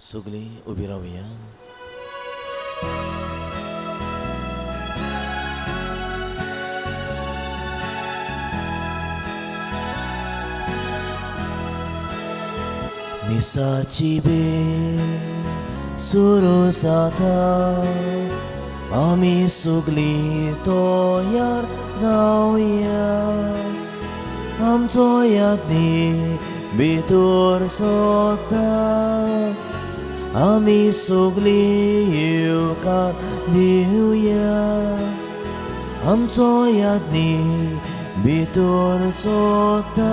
सगळीं उबी रावया. मिसाची बेल सुरू जाता, आमी सगळीं तयार जावया. आमचो यादनी भितर सोदता, आमी सगळीं येवकार दिवया. आमचो यादनी भितर सोदता,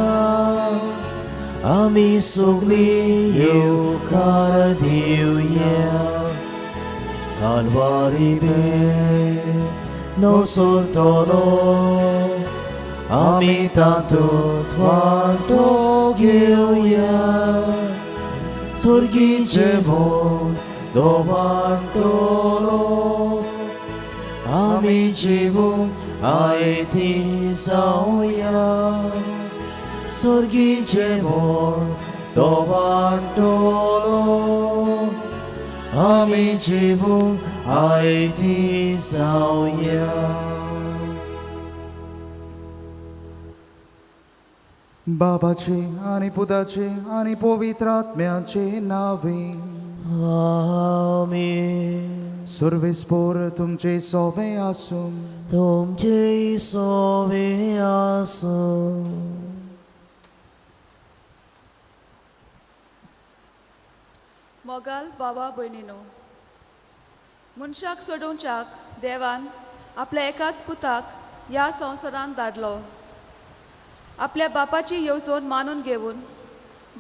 आमी सगळीं येवकार दिवया. कालवारी बेल नसरतलो, आमी तातूंत वांटो घेवया. स्वर्गी जेवण तो वांटलो, आमी जेवूंक आयती जावया. स्वर्गी जेवण तो वांटलो, आमी जेवूंक आयती जावया. बाबाचे आनी पुताचे आनी पवित्र आत्म्याचे नावे. आमेन. सर्वेस्पोर तुमचे सोबे आसूं. तुमचे सोवे आसूं. मोगाल बाबा भयणीनो, मनशाक सोडोवच्याक देवान आपल्या एकाच पुताक ह्या संवसारांत धाडलो. आपल्या बापाची येवजण मानून घेवन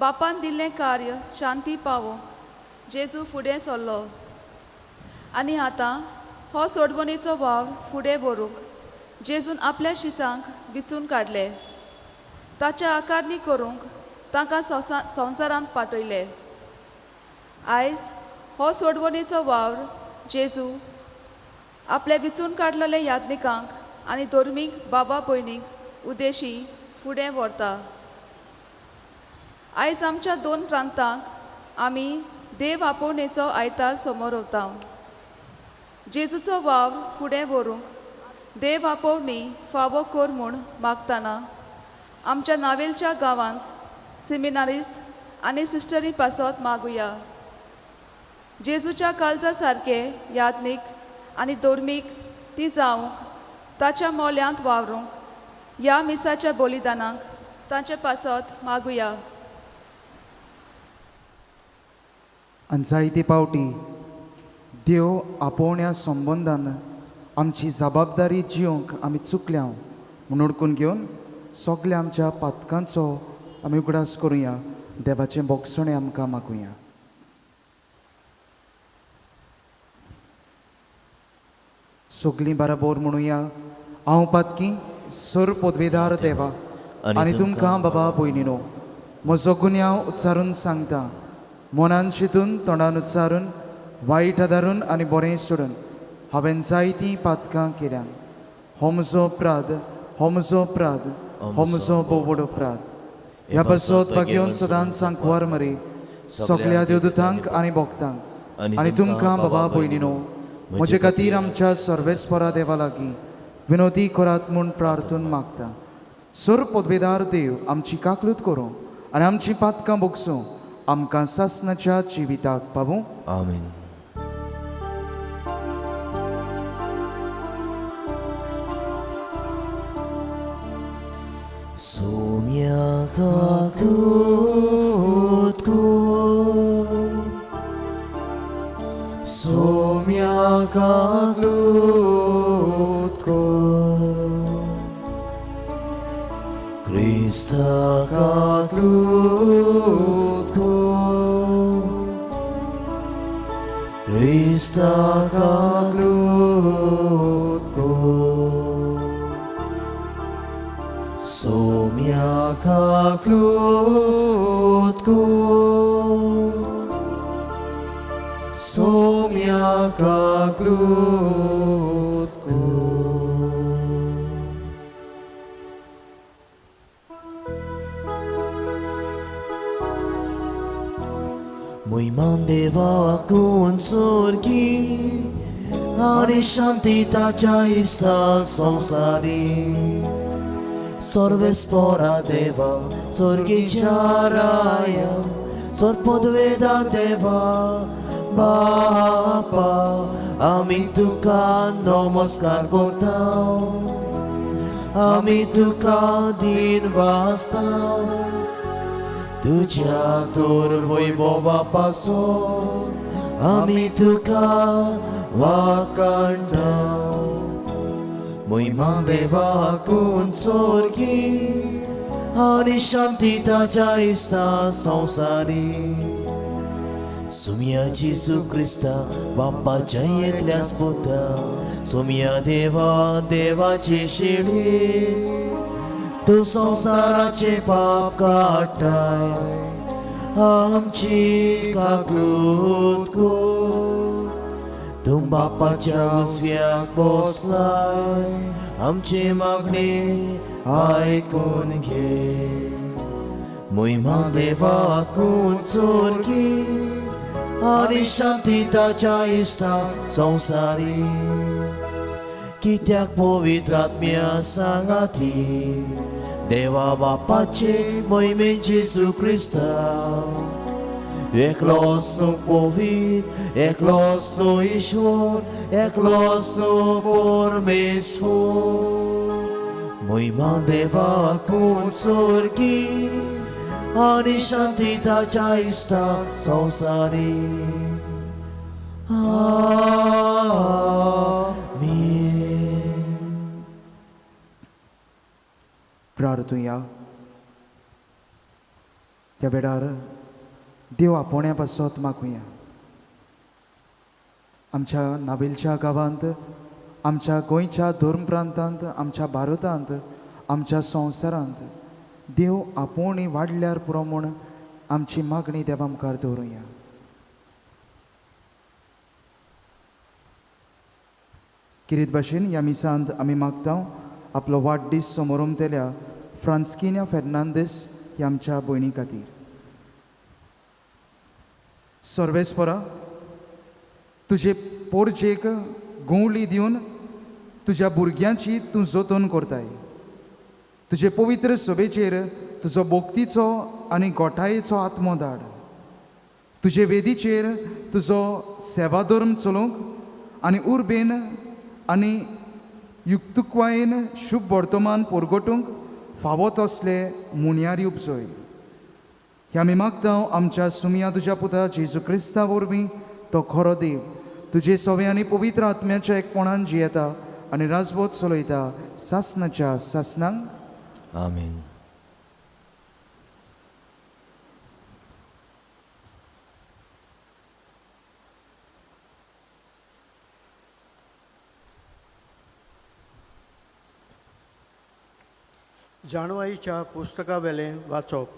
बापान दिल्लें कार्य शांती पावोवंक जेजू फुडें सरलो आनी आतां हो सोडवणीचो वावर फुडें व्हरूंक जेजून आपल्या शिसांक विचून काडले. ताच्या आकारणी करूंक तांकां संवसारांत पाठयले. आयज हो सोडवणीचो वावर जेजू आपल्या विचून काडलेल्या याज्ञिकांक आनी धर्मीक बाबा भयणींक उद्देशी फुडें व्हरता. आयज आमच्या दोन प्रांतांक आमी देव आपोवणेचो आयतार समोर वता. जेजूचो वावर फुडें व्हरूंक देव आपोवणी फावो कर म्हूण मागतना आमच्या नावेलच्या गांवांत सिमिनारिस्त आनी सिस्टरी पासत मागुया. जेजूच्या काळजा सारके याज्ञीक आनी धर्मीक ती जावंक ताच्या मोल्यांत वावरूंक ह्या मिसाच्या बलिदानाक तांचे पासत मागुया. आनी जायते पावटी देव आपोवण्या संबंदान आमची जबाबदारी जिवंक आमी चुकल्या म्हूण उडकून घेवन सगल्या आमच्या पातकांचो आमी उगडास करुया. देवाचें बोगसणें आमकां मागुया. सगलीं बराबर म्हणुया, हांव पातकी सर पदवेदार देवा आनी तुमकां बाबा भयणीनो म्हजो गुन्यांव उच्चारून सांगता. मनान चिंतून तोंडान उच्चारून वायट आदारून आनी बरें सोडून हांवें जायतीं पातकां केल्यान. हो म्हजो अपराध, हो म्हजो अपराध, हो म्हजो भोव व्हड अपराध. ह्या पासत भाग्योवन सदांच सांकवार मरे सगल्या देवदूतांक आनी भक्तांक आनी तुमकां बाबा भयणीनो म्हजे खातीर आमच्या सर्वेस्परा देवा लागीं विनोदी करात म्हूण प्रार्थून मागता. सर पदवेदार देव आमची काकलूत करूं आनी आमची पातकां भोगसूं, आमकां सासणाच्या जिविताक पावूं. आमेन. सोम्या काकूत कर, सोम्या काकूत कर, क्रिस्ता काकूत कर, क्रिस्ता काकूत कर, सोम्या काकूत कर, सोम्या काकूत कर. मोहिमान देवाकून सोर्गी आनी शांती ताच्या इस्ता संवसारी. सर्वेस्पोरा देवा स्वर्गीच्या राया सोरपदवेदा देवा बापा आमी तुका नमस्कार करता, आमी तुका दिन वाचता. तुज्या तोर वैभवा पासून आमी तुका वाकांडा. मोहिमान देवाकून सोर्गी आनी शांती ताच्या इस्ता संवसारी. सुमिया जेजू क्रिस्ता बापाच्या एकल्याच पुता, सुमिया देवा देवाची शिडी, तूं संवसाराचे पाप काडटाय आमची काकूत कर. तूं बापाच्या उजव्याक बसलाय आमची मागणी आयकून घे. मोहिमान देवाकून सोर्गी आनी शांती ताच्या इस्ता संवसारी. कित्याक पवित्र आत्म्या सांगाती देवा बापाचे मोहिमेन जेजू क्रिस्ता, एकलोच न्हू पवित्र, एकलोच न्हू ईश्वर, एकलोच न्हू परमेश्वर. मोहिमान देवाकून सोर्गी आनी शांती ताच्या इस्ता संवसारी. आमेन. प्रार्थुया. त्या वेळार देव आपोवण्या पासत मागुया. आमच्या नावेलच्या गांवांत, आमच्या गोंयच्या धर्म प्रांतांत, आमच्या भारतांत, आमच्या संवसारांत देव आपोवणी वाडल्यार पुरो म्हूण आमची मागणी देवा मुखार दवरुया. किरीत भाशेन ह्या मिसांत आमी मागता आपलो वाडदीस समोरमतल्या फ्रांस्किन्या फेर्नांदीस ह्या आमच्या भयणी खातीर. सर्वेस्परा, तुजे पोरजेक गोंवली दिवन तुज्या भुरग्यांची तूं जतन करताय. तुजे पवित्र सभेचेर तुजो भक्तीचो आनी गोठायेचो आत्मो धाड. तुजे वेदीचेर तुजो सेवाधर्म चलोवंक आनी उर्बेन आनी युक्तुकवायेन शुभ वर्तमान परगटूंक फावो तसले मुणयारी उपजय. ह्या आमी मागता आमच्या सुमया तुज्या पुता जेजू क्रिस्ता वरवीं, तो खरो देव तुजे सवे आनी पवित्र आत्म्याच्या एकपणान जियेता आनी राजवत चलयता सासनाच्या सासनांक. आमेन. जाणवाईच्या पुस्तकावेलें वाचप.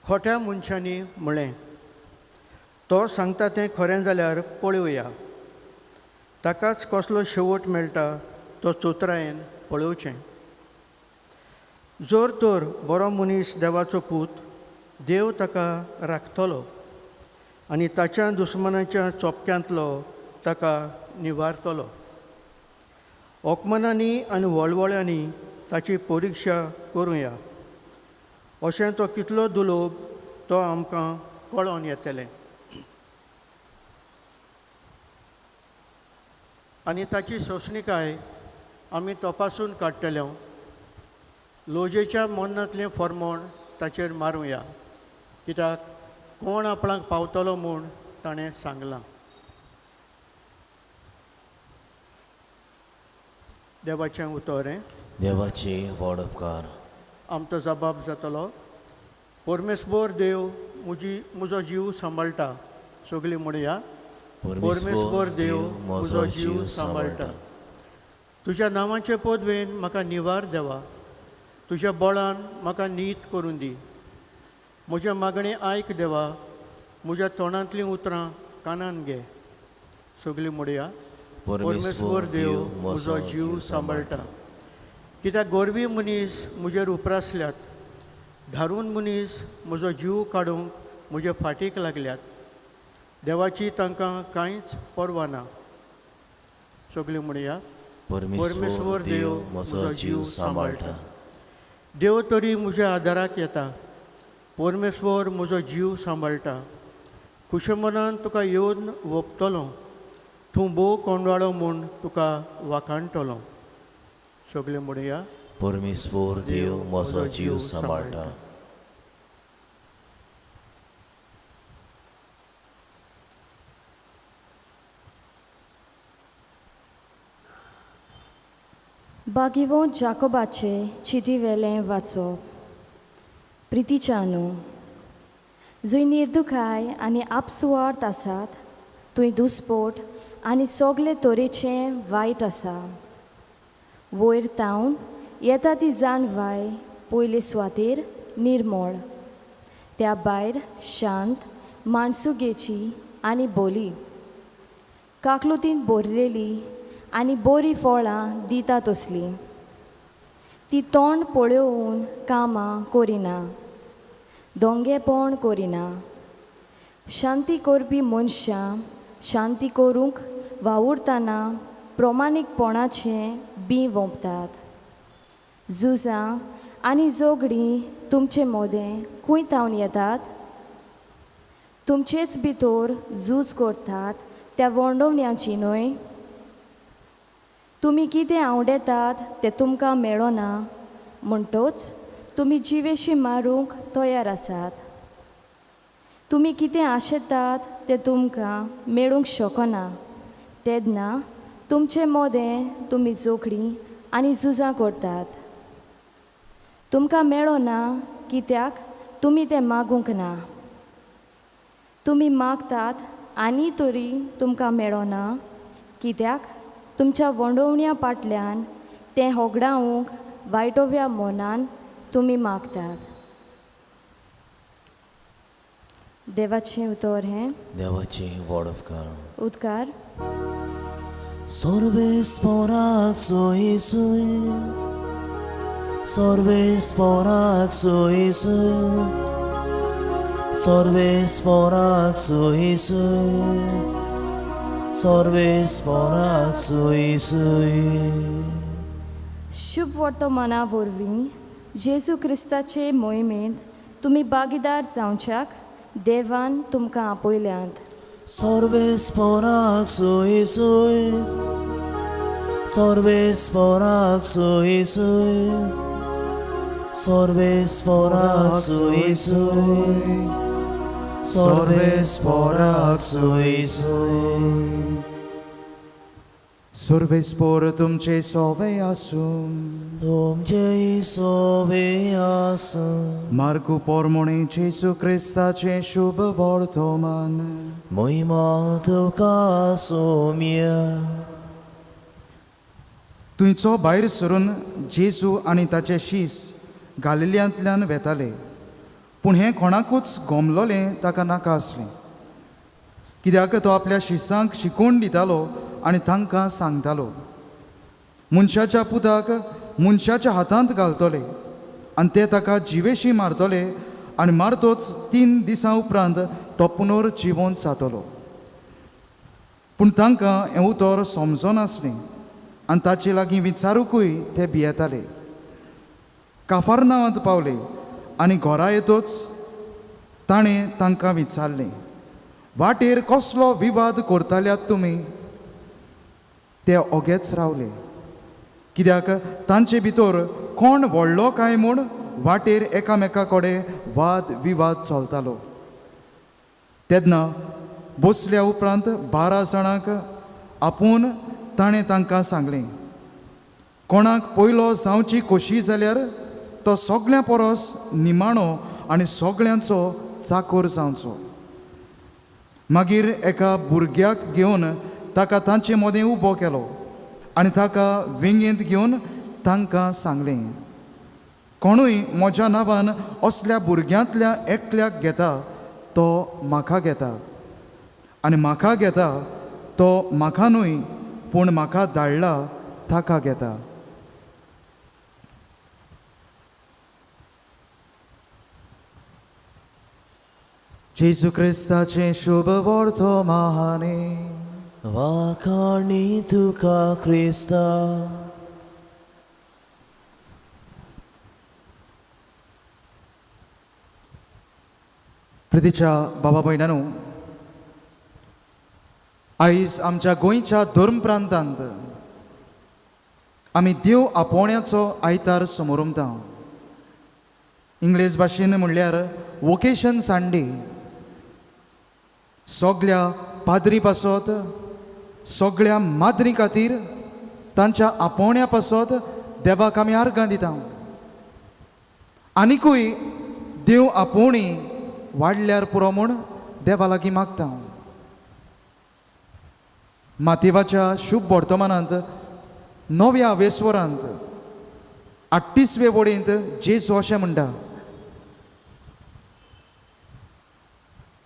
खोट्या मनशांनी म्हळें, तो सांगता तें खरें जाल्यार पळोवया, ताकाच कसलो शेवट मेळटा तो चोत्रायेन पळोवचें. जर तर बरो मनीस देवाचो पूत, देव ताका राखतलो आनी ताच्या दुस्मानाच्या चोपक्यांतलो ताका निवारतलो. ओकमनांनी आनी वळवळ्यांनी ताची परिक्षा करुया, अशें तो कितलो दुलोब तो आमकां कळोन येतलें. आनी ताची सोंसणिकाय आमी तपासून काडटले. लोजेच्या मनांतलें फॉर्मोण ताचेर मारुया, कित्याक कोण आपणाक पावतलो म्हूण ताणें सांगलां. देवाचें उतर हें. देवाचे व्हड उपकार. आमचो जबाब जातलो. परमेश्वर देव म्हजो जीव सांबाळटा. सगळीं म्हणया, परमेश्वर देव म्हजो जीव सांबाळटा. तुज्या नांवाचे पदवेन म्हाका निवार देवा, तुज्या बळान म्हाका नीत करून दी. म्हज्या मागणें आयक देवा, म्हज्या तोंडांतलीं उतरां कानान घे. सगळीं म्हणया, परमेश्वर देव म्हजो जीव सांबाळटा. कित्याक गोरवी मनीस म्हजेर उप्रासल्यात, धारून मनीस म्हजो जीव काडूंक म्हजे फाटीक लागल्यात. देवाची तांकां कांयच पर्वा ना. सगळीं म्हणया, परमेश्वर देव म्हजो जीव सांबाळटा. देव तरी म्हज्या आदाराक येता. परमेश्वर म्हजो जीव सांबाळटा. खुशे मनान तुका येवन वोपतलो, तूं भोव कोंडवाळो म्हूण तुका वाखाणटलो. सगळें म्हणया, परमेश्वर देव म्हजो जीव सांबाळटा. बागिवो जाकोबाचे चिटी वेलें वाचो. प्रितीच्यानो, जंय निर्दुखाय आनी आपसुवार्थ आसात थंय दुस्पोट आनी सगळे तरेचें वायट आसा. वयर तावन येता ती जाणवाय पयले सुवातेर निर्मळ, त्या भायर शांत, माणसुगेची आनी बोली, काकलुतीन भरलेली आनी बरीं फळां दिता तसलीं. ती तोंड पळोवन कामां करिना, दोंगेपण करिना. शांती करपी मनशां शांती करूंक वावुरतना प्रमाणीकपणाचें बीं वोंपतात. झुजां आनी झगडीं तुमचे मदें खंय तावन येतात? तुमचेच भितर झूज करतात त्या वंडोवण्याची न्हय? तुमी कितें आवडेतात तें तुमकां मेळना, म्हणटच तुमी जिवेशी मारूंक तयार आसात. तुमी कितें आशेतात तें तुमकां मेळूंक शकना, तेन्ना तुमचे मदें तुमी झगडीं आनी झुजां करतात. तुमकां मेळना कित्याक तुमी तें मागूंक ना. तुमी मागतात आनी तरी तुमकां मेळना कित्याक तुमच्या वंडोवण्या फाटल्यान तें होगडावंक वायटोव्या मनान तुमी मागतात. देवाचें उतर हें. देवाचें व्हड उपकार. उदकार. सर्वेस्पराक सोय सोय, सर्वेस्पराक सोय सोय, सर्वेस्पराक सोय सोय, सर्वेस्पराक सोय सोय. शुभ वर्तमाना वरवीं जेजू क्रिस्ताचे मोहिमेंत तुमी भागीदार जावच्याक देवान तुमकां आपयल्यांत. सर्वेस्पराक सोय सोय, सर्वेस्पराक सोय सोय, सर्वेस्पराक सोय सोय, सर्वेस्पराक सोय सोय. सर्वेस्पर तुमचे सोवे आसूं. तुमचे सोवे आसूं. मार्कू पोरमोणे जेजू क्रिस्ताचें शुभ वर्तमान. महिमा तुका सोम्या. थंयचो भायर सरून जेजू आनी ताचे शीस गालिल्यांतल्यान वेताले, पूण हें कोणाकूच गोमलोलें ताका नाका आसलें, कित्याक तो आपल्या शिसांक शिकोवन दितालो आनी तांकां सांगतालो, मनशाच्या पुताक मनशाच्या हातांत घालतले आनी ते ताका जिवेशी मारतले आनी मारतोच 3 दिसां उपरांत तो पुनर्जिवंत जातलो. पूण तांकां हें उतर समजनासलें आनी ताचे लागीं विचारुकूय ते भियेताले. काफारनांवांत पावले आनी घरा येतोच ताणें तांकां विचारलें, वाटेर कसलो विवाद करताल्यात तुमी? ते ओगेच रावले, कित्याक तांचे भितर कोण व्हडलो काय म्हूण वाटेर एकामेका कडेन वाद विवाद चलतालो. तेन्ना बसल्या उपरांत 12 जाणांक आपोवन ताणें तांकां सांगलें, कोणाक पयलो जावची खोशी जाल्यार तो सगळ्यां परस निमाणो आनी सगळ्यांचो चाकोर जावचो. मागीर एका भुरग्याक घेवन ताका तांचे मदें उबो केलो आनी ताका वेंगेंत घेवन तांकां सांगलें, कोणूय म्हज्या नांवान असल्या भुरग्यांतल्या एकल्याक घेता तो म्हाका घेता, आनी म्हाका घेता तो म्हाका न्हय पूण म्हाका धाडला ताका घेता. जेजू क्रिस्ताचें शुभ वर्तमाने. वाखाणी तुका क्रिस्ता. प्रितीच्या बाबा भयणांनो, आयज आमच्या गोंयच्या धर्म प्रांतांत आमी देव आपोवण्याचो आयतार समोरमता. इंग्लीश भाशेन म्हणल्यार वोकेशन संडे. सगल्या पाद्री पासत, सगळ्या माद्री खातीर, तांच्या आपोवण्या पासत देवाक आमी आर्गां दिता. आनिकूय देव आपोवणी वाडल्यार पुरो म्हूण देवा लागीं मागता. मातेवाच्या शुभ वर्तमानांत नव्या वेस्वरांत 38वे वडींत जेजू अशें म्हणटा,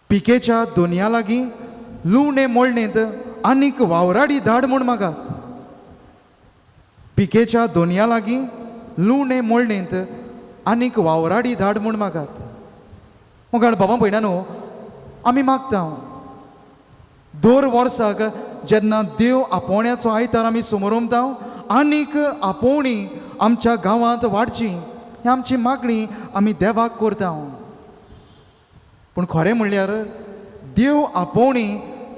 पिकेच्या दोनया लागीं लुवणे मोळणेंत आनीक वावराडी धाड म्हूण मागात. पिकेच्या दोनया लागीं लुवणे मोळणेंत आनीक वावराडी धाड म्हूण मागात. मुखार बाबा भयणांनो, आमी मागता दर वर्साक जेन्ना देव आपोवण्याचो आयतार आमी समोरमता, आनीक आपोवणी आमच्या गांवांत वाडची ही आमची मागणी आमी देवाक करता. पूण खरें म्हणल्यार देव आपोवणी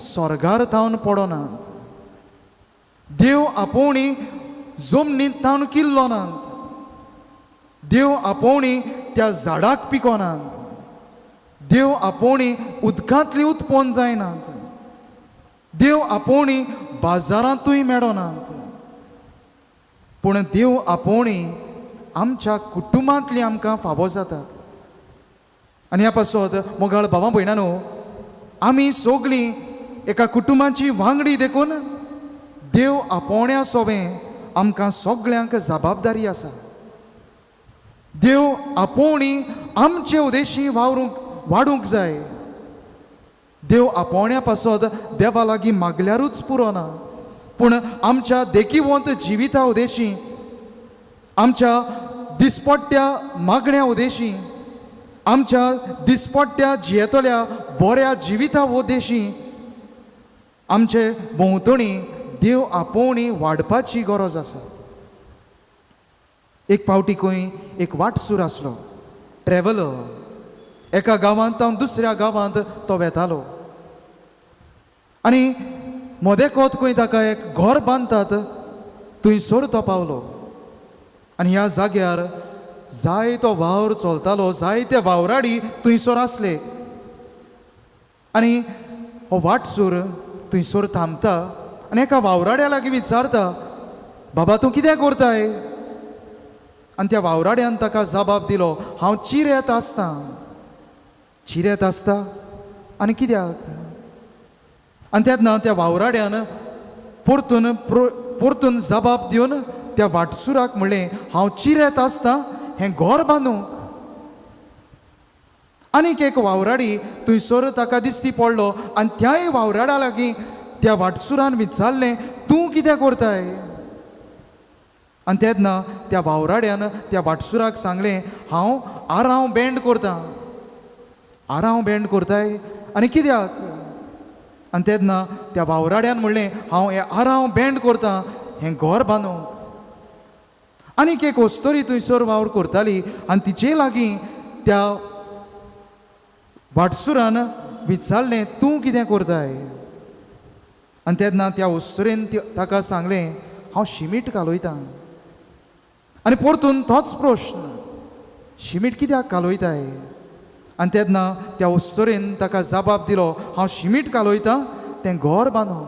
स्वर्गार थावन पडनात, देव आपोवणी जमनींत थावन किल्लो नात, देव आपोवणी त्या झाडाक पिकोनात, देव आपोवणी उदकांतली उत्पन्न जायनात, देव आपोवणी बाजारांतूय मेळनात. पूण देव आपोवणी आमच्या कुटुंबांतली आमकां फावो जातात. आनी ह्या पासत मोगाळ भावा भयणांनो, आमी सगळीं एका कुटुंबाची वांगडी देखून देव आपोवण्या सोवें आमकां सगळ्यांक जबाबदारी आसा. देव आपोवणी आमचे उद्देशी वावरूंक वाडूंक जाय. देव आपोवण्या पासत देवा लागीं मागल्यारूच पुरो ना, पूण आमच्या देखिवंत जिविता उद्देशी, आमच्या दिसपट्ट्या मागण्या उद्देशी, आमच्या दिसपट्ट्या जियेतल्या बऱ्या जिविता उद्देशी आमचे भोंवतणी देव आपोवणी वाडपाची गरज आसा. एक पावटी खंय एक वाटसूर आसलो, ट्रॅव्हलर. एका गांवांत तावन दुसऱ्या गांवांत तो वेतालो आनी मदेकोत खंय ताका एक घर बांदतात थंयसर तो पावलो. आनी ह्या जाग्यार जायतो वावर चलतालो, जायते वावराडी थंयसर आसले. आनी हो वाटसूर थंयसर थांबता आनी एका वावराड्या लागीं विचारता, बाबा तूं कितें करताय? आनी त्या वावराड्यान ताका जबाब दिलो, हांव चिरेत आसता. चिरेत आसता आनी कित्याक? आनी तेन्ना त्या वावराड्यान परतून परतून जबाब दिवन त्या वाटसुराक म्हणलें, हांव चिरेत आसता हें घर बांदूंक. आनीक एक वावराडी थंयसर ताका दिसती पडलो आनी त्याय वावराड्या लागीं त्या वाटसुरान विचारलें, तूं कितें करताय? आनी तेन्ना त्या वावराड्यान त्या वाटसुराक सांगलें, हांव आराव बँड करतां. आराव बँड करताय आनी कित्याक? आनी तेन्ना त्या वावराड्यान म्हणलें, हांव हें आराव बँड करतां हें घर बांदूंक. आनीक एक अस्तोरी थंयसर वावर करताली आनी तिचे लागीं त्या वाटसुरान विचारलें, तूं कितें करताय? आनी तेन्ना त्या अस्तोरेन ताका सांगलें, हांव शिमीट कालयतां. आनी परतून तोच प्रश्न, शिमीट कित्याक कालयताय? आनी तेन्ना त्या अस्तोरेन ताका जबाब दिलो, हांव शिमीट कालयतां तें घर बांदूंक.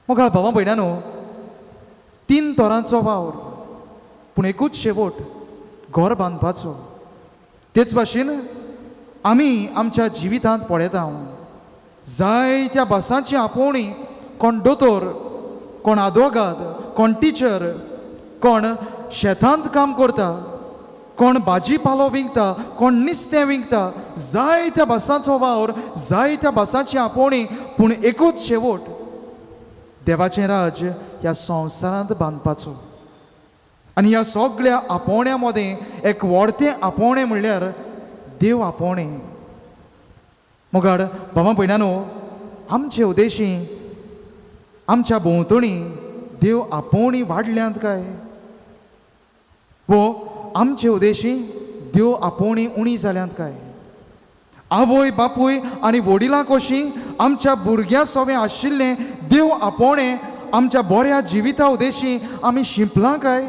मोगाळ भावा भयणांनो, तीन तरांचो वावर पूण एकूच शेवट, घर बांदपाचो. तेच भाशेन आमी आमच्या जिवितांत पळयता जायत्या बसांची आपोवणी, कोण दोतोर, कोण आदवोगाद, कोण टिचर, कोण शेतांत काम करता, कोण भाजी पालो विकता, कोण नुस्तें विकता, जायत्या बसांचो वावर, जायत्या बसांची आपोवणी पूण एकूच शेवट, देवाचें राज्य ह्या संवसारांत बांदपाचो. आनी ह्या सगळ्या आपोवण्या मदें एक व्हडतें आपोवणें म्हणल्यार देव आपोवणें. मोगाड भावा भयणानो, आमचे उदेशी आमच्या भोंवतणी देव आपोवणी वाडल्यांत काय वो आमचे उदेशी देव आपोवणी उणी जाल्यांत काय? आवय बापूय आनी वडिलां कशी आमच्या भुरग्यां सोवें आशिल्लें देव आपोवणें आमच्या बऱ्या जिविता उदेशी आमी शिंपलां काय?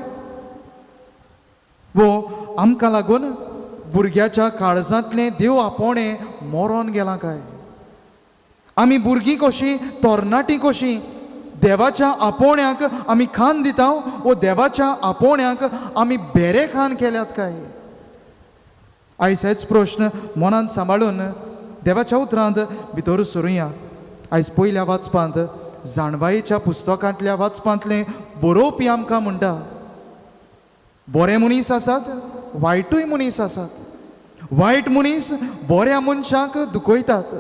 वो आमकां लागून भुरग्याच्या काळजांतलें देव आपोवणें मरोन गेलां काय? आमी भुरगीं कशीं, तरणाटीं कशीं देवाच्या आपोवण्याक आमी खान दिता वो देवाच्या आपोवण्याक आमी बेरे खान केल्यात काय? आयज हेच प्रश्न मनांत सांबाळून देवाच्या उतरांत भितर सरुया. आयज पयल्या वाचपांत जाणवायेच्या पुस्तकांतल्या वाचपांतलें बरोवपी आमकां म्हणटा, बरे मनीस आसात, वायटूय मनीस आसात. वायट मनीस बऱ्या मनशांक दुखयतात,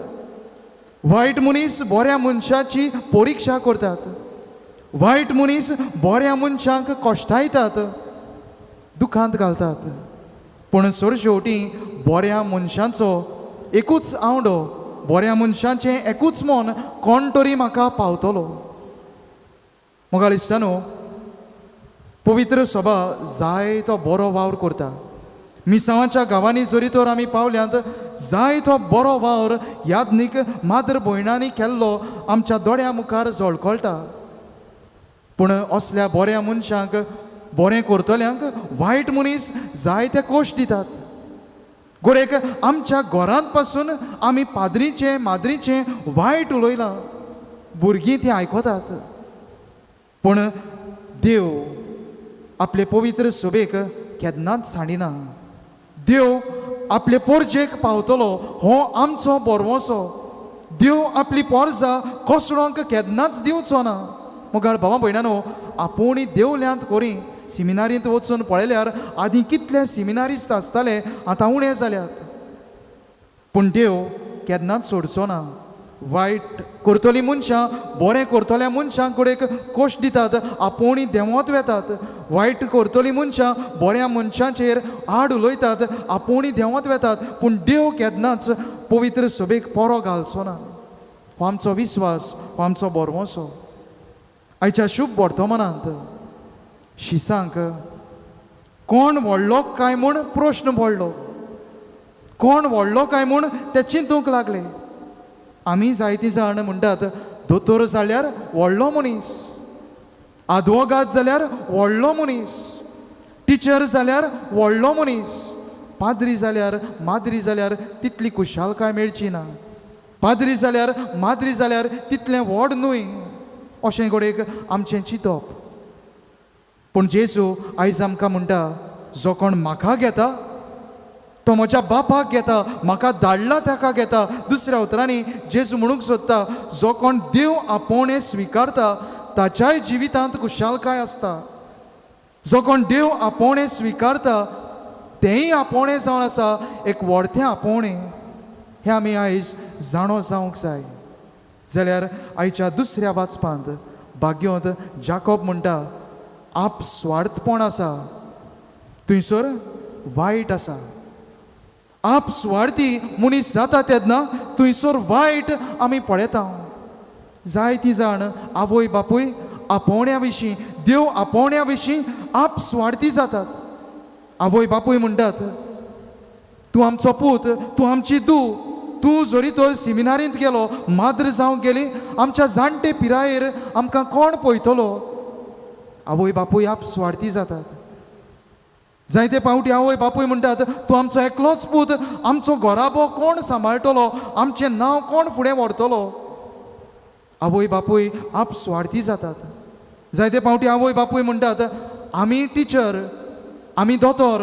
वायट मनीस बऱ्या मनशाची परिक्षा करतात, वायट मनीस बऱ्या मनशांक कश्टायतात, दुखांत घालतात. पूण सरशेवटी बऱ्या मनशांचो एकूच आवडो, बऱ्या मनशांचें एकूच मन, कोण तरी म्हाका पावतलो. मोगाळ इश्टानो, पवित्र सभा जायतो बरो वावर करता. मिसांवाच्या गांवांनी जरी तर आमी पावल्यांत, जायतो बरो वावर याज्ञीक माद्र भयणांनी केल्लो आमच्या दोळ्या मुखार झळकळटा. पूण असल्या बऱ्या मनशांक, बरें करतल्यांक वायट मनीस जायते कोश दितात. घडयेक आमच्या घरांत पासून आमी पाद्रीचें माद्रीचें वायट उलयलां, भुरगीं तीं आयकतात. पूण देव आपले पवित्र सभेक केन्नाच सांडिना. देव आपले पोरजेक पावतलो हो आमचो बरवसो. देव आपली पोरजा कोसळोंक केन्नाच दिवचो ना. मोगाळ भावा भयणानो, आपूण देवल्यांत करी सिमिनारींत वचून पळयल्यार आदीं कितले सिमिनारिस्त आसताले, आतां उणें जाल्यात. पूण देव केन्नाच सोडचो ना. वायट करतलीं मनशां बरें करतल्या मनशांक कडेन कोश दितात, आपोवणी देंवत वेतात. वायट करतलीं मनशां बऱ्या मनशांचेर आड उलयतात, आपोवणी देंवत वेतात. पूण देव केन्नाच पवित्र सभेक पोरो घालचो ना. हो आमचो विस्वास, हो आमचो बरवसो. आयच्या शुभ वर्तमानांत शिसांक कोण व्हडलो काय म्हूण प्रश्न पडलो, कोण व्हडलो काय म्हूण ते चिंतूंक लागले. आमी जायतीं जाण म्हणटात, दोतोर जाल्यार व्हडलो मनीस, आदवोगाद जाल्यार व्हडलो मनीस, टिचर जाल्यार व्हडलो मनीस, पाद्री जाल्यार माद्री जाल्यार तितली खुशालकाय मेळची ना, पाद्री जाल्यार माद्री जाल्यार तितलें व्हड न्हय, अशें घडयेक आमचें चिंतप. पूण जेजू आयज आमकां म्हणटा, जो कोण म्हाका घेता तो म्हज्या बापाक घेता, म्हाका धाडला ताका घेता. दुसऱ्या उतरांनी जेजू म्हणूंक सोदता, जो कोण देव आपोवणें स्विकारता ताच्याय जिवितांत खुशालकाय आसता. जो कोण देव आपोवणें स्विकारता तेंय आपोवणें जावन आसा एक व्हडतें आपोवणें. हें आमी आयज जाणो जावंक जाय. जाल्यार आयच्या दुसऱ्या वाचपांत भाग्योंत जाकोब म्हणटा, आप स्वार्थपण आसा थंयसर वायट आसा. आप सुवार्थी मनीस जाता तेन्ना थंयसर वायट आमी पळयता. जायतीं जाण आवय बापूय आपोवण्या विशीं, देव आपोवण्या विशीं आप सुवार्थी जातात. आवय बापूय म्हणटात, तूं आमचो पूत, तूं आमची धूव, तूं जरी तर सिमिनारींत गेलो, माद्र जावंक गेली, आमच्या जाणटे पिरायेर आमकां कोण पळयतलो? आवय बापूय आप सुवार्थी जातात. जायते पावटी आवय बापूय म्हणटात, तूं आमचो एकलोच पूत, आमचो घराबो कोण सांबाळटलो, आमचें नांव कोण फुडें व्हरतलो? आवय बापूय आप सुवार्थी जातात. जायते पावटी आवय बापूय म्हणटात, आमी टिचर, आमी दोतोर,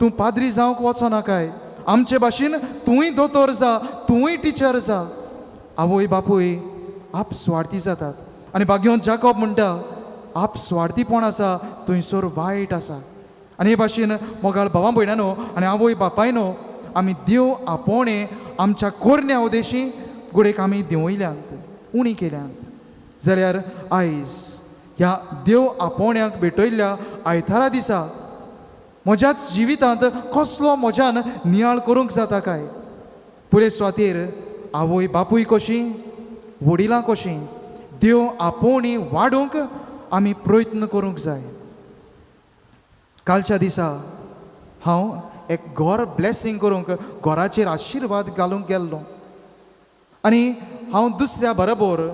तूं पाद्री जावंक वचो नाकाय, आमचे भाशेन तूंय दोतोर जा, तूंय टिचर जा. आवय बापूय आप सुवार्थी जातात. आनी भाग्योन जाकोब म्हणटा, आप सुवार्थीपण आसा थंयसर वायट आसा. आनी हे भाशेन मोगाळ भावा भयणानो आनी आवय बापायनो, आमी देव आपोवणें आमच्या कोरण्या उदेशी घडयेक आमी देंवयल्यांत, उणी केल्यांत. जाल्यार आयज ह्या देव आपोवण्याक भेटयल्ल्या आयतारा दिसा म्हज्याच जिवितांत कसलो म्हज्यान नियाळ करूंक जाता काय? पुरे स्वातीर आवय बापूय कशी, वडिलां कशी देव आपोवणी वाडोवंक आमी प्रयत्न करूंक जाय. कालच्या दिसा हांव एक घर ब्लेसींग करूंक, घराचेर आशिर्वाद घालूंक गेल्लो आनी हांव दुसऱ्या बरोबर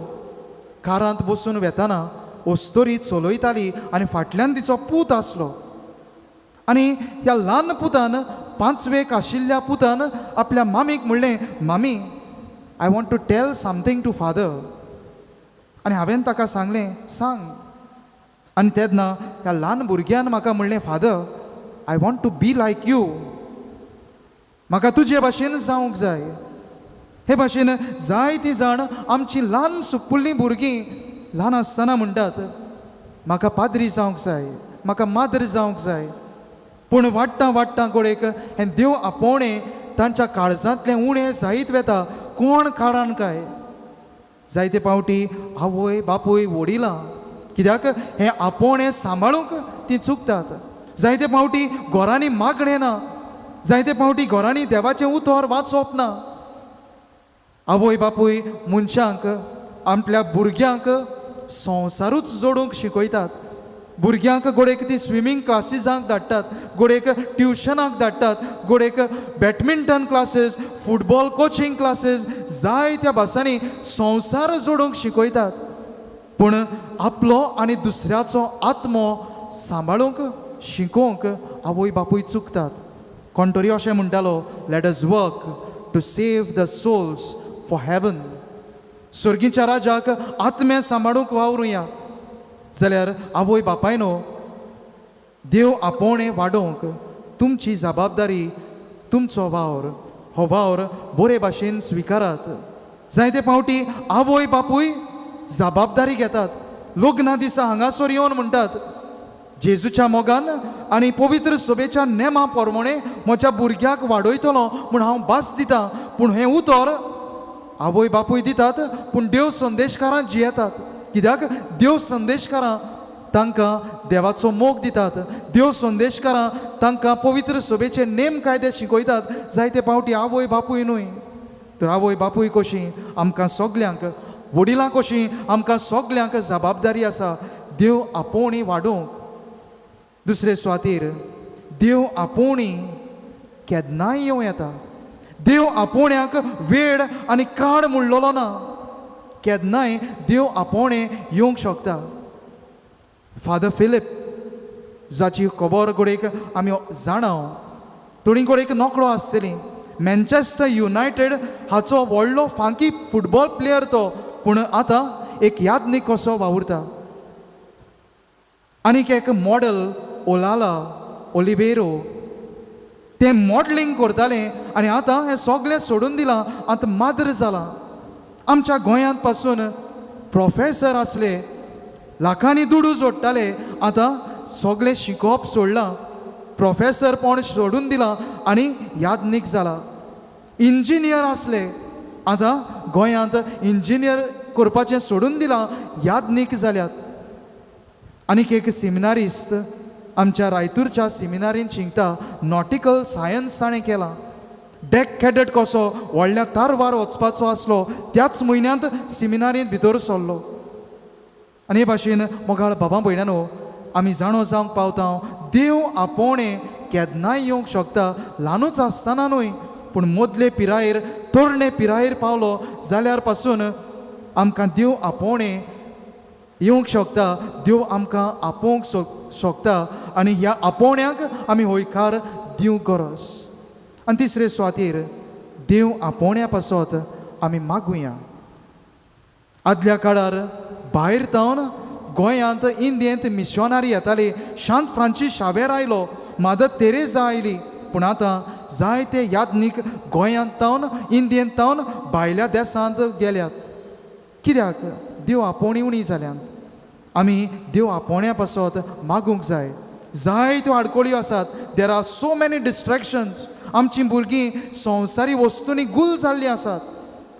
कारांत बसून वेताना ओस्तोरी चलयताली आनी फाटल्यान तिचो पूत आसलो आनी ह्या ल्हान पुतान, पांचवेक आशिल्ल्या पुतान आपल्या मामीक म्हणलें, मामी, I want to tell something to father. आनी हांवें ताका सांगलें, सांग. आनी तेन्ना ह्या ल्हान भुरग्यान म्हाका म्हणलें, Father, I want to be like you, म्हाका तुजे भाशेन जावंक जाय. हे भाशेन जायतीं जाण आमची ल्हान सुपुल्लीं भुरगीं ल्हान आसतना म्हणटात, म्हाका पाद्री जावंक जाय, म्हाका माद्र जावंक जाय. पूण वाडटा वाडटा गोडेक हें देव आपोवणें तांच्या काळजांतलें उणें जायत वेता. कोण काळान काय जायते पावटी आवय बापूय वडिलां कित्याक हें आपोवणें सांबाळूंक ती चुकतात. जायते पावटी घरांनी मागणें ना, जायते पावटी घरांनी देवाचें उतर वाचप ना. आवय बापूय मनशांक, आपल्या भुरग्यांक संवसारूच जोडूंक शिकयतात. भुरग्यांक गोडेक ती स्विमींग क्लासीसांक धाडटात, गोडेक ट्युशनाक धाडटात, गोडेक badminton classes, football coaching classes, जायत्या भासांनी संवसार जोडूंक शिकयतात. पूण आपलो आनी दुसऱ्याचो आत्मो सांबाळूंक शिकोवंक आवय बापूय चुकतात. कोण तरी अशें म्हणटालो, let us work to save the souls for heaven. सर्गीच्या राजाक आत्मे सांबाळूंक वावरुया. जाल्यार आवय बापायनो, देव आपोवणें वाडोवंक तुमची जबाबदारी, तुमचो वावर, हो वावर बरे भाशेन स्विकारात. जायते पावटी आवय बापूय जबाबदारी घेतात, लग्ना दिसा हांगासर येवन म्हणटात, जेजूच्या मोगान आनी पवित्र सभेच्या नेमा प्रमाणे म्हज्या भुरग्याक वाडयतलो म्हूण हांव भास दितां. पूण हें उतर आवय बापूय दितात, पूण देव संदेशकारां जियेतात. कित्याक देव संदेशकारां तांकां देवाचो मोग दितात, देव संदेशकारां तांकां पवित्र सभेचे नेम कायदे शिकयतात. जायते पावटी आवय बापूय न्हय. तर आवय बापूय कशी आमकां सगल्यांक, वडिलां कशी आमकां सगल्यांक जबाबदारी आसा देव आपोवणी वाडोवंक. दुसरे सुवातेर देव आपोवणी केन्नाय येवं येता. देव आपोवण्याक वेळ आनी काळ म्हणलेलो ना. केन्नाय देव आपोवणें येवंक शकता. फादर फिलीप जाची खबर घडयेक आमी जाणा, थोडी घडयेक नकळो आसतली. मँचेस्टर युनायटेड हाचो व्हडलो फांकी फुटबॉल प्लेयर तो, पूण आतां एक यादनीक कसो वावुरता. आनीक एक मॉडल ओलाला ओलिवेरो, तें मॉडलिंग करतालें आनी आतां हें सगळें सोडून दिलां, आतां माद्र जालां. आमच्या गोंयांत पासून प्रोफेसर आसले, लाखांनी दुडू जोडटाले, आतां सगळें शिकोवप सोडलां, प्रोफेसरपण सोडून दिलां आनी यादनीक जाला. इंजिनियर आसले, आतां गोंयांत इंजिनियर करपाचें सोडून दिलां, यादनीक जाल्यात. आनीक एक सिमिनारिस्त आमच्या रायतूरच्या सिमिनारीन शिकता, नॉटिकल सायन्स ताणें केलां. डॅक कॅडट कसो व्हडल्या तारवार वचपाचो आसलो, त्याच म्हयन्यांत सिमिनारींत भितर सरलो. आनी हे भाशेन मोगाळ बाबा भयणानो, आमी जाणो जावंक पावता, देव आपोवणें केन्नाय येवंक शकता. ल्हानूच आसतना न्हय, पूण मदले पिरायेर, तरणे पिरायेर पावलो जाल्यार पासून आमकां देव आपोवणें येवंक शकता. देव आमकां आपोवंक शकता आनी ह्या आपोवण्याक आमी हयकार दिवंक गरज. आनी तिसरे सुवातेर देव आपोवण्या पासत आमी मागुया. आदल्या काळार भायर तावन गोंयांत इंडियेंत मिशनरी येताली. शांत फ्रांसीस शावेर आयलो, मादर तेरेजा आयली, पूण आतां जायते यादनीक गोंयांत तावन, इंडियेंत तावन भायल्या देसांत गेल्यात. कित्याक देव आपोवणी उणी जाल्यात. आमी देव आपोवण्या पासत मागूंक जाय. जायत्यो आडखळ्यो आसात, there are so many distractions. आमचीं भुरगीं संवसारी वस्तूंनी गुल जाल्लीं आसात.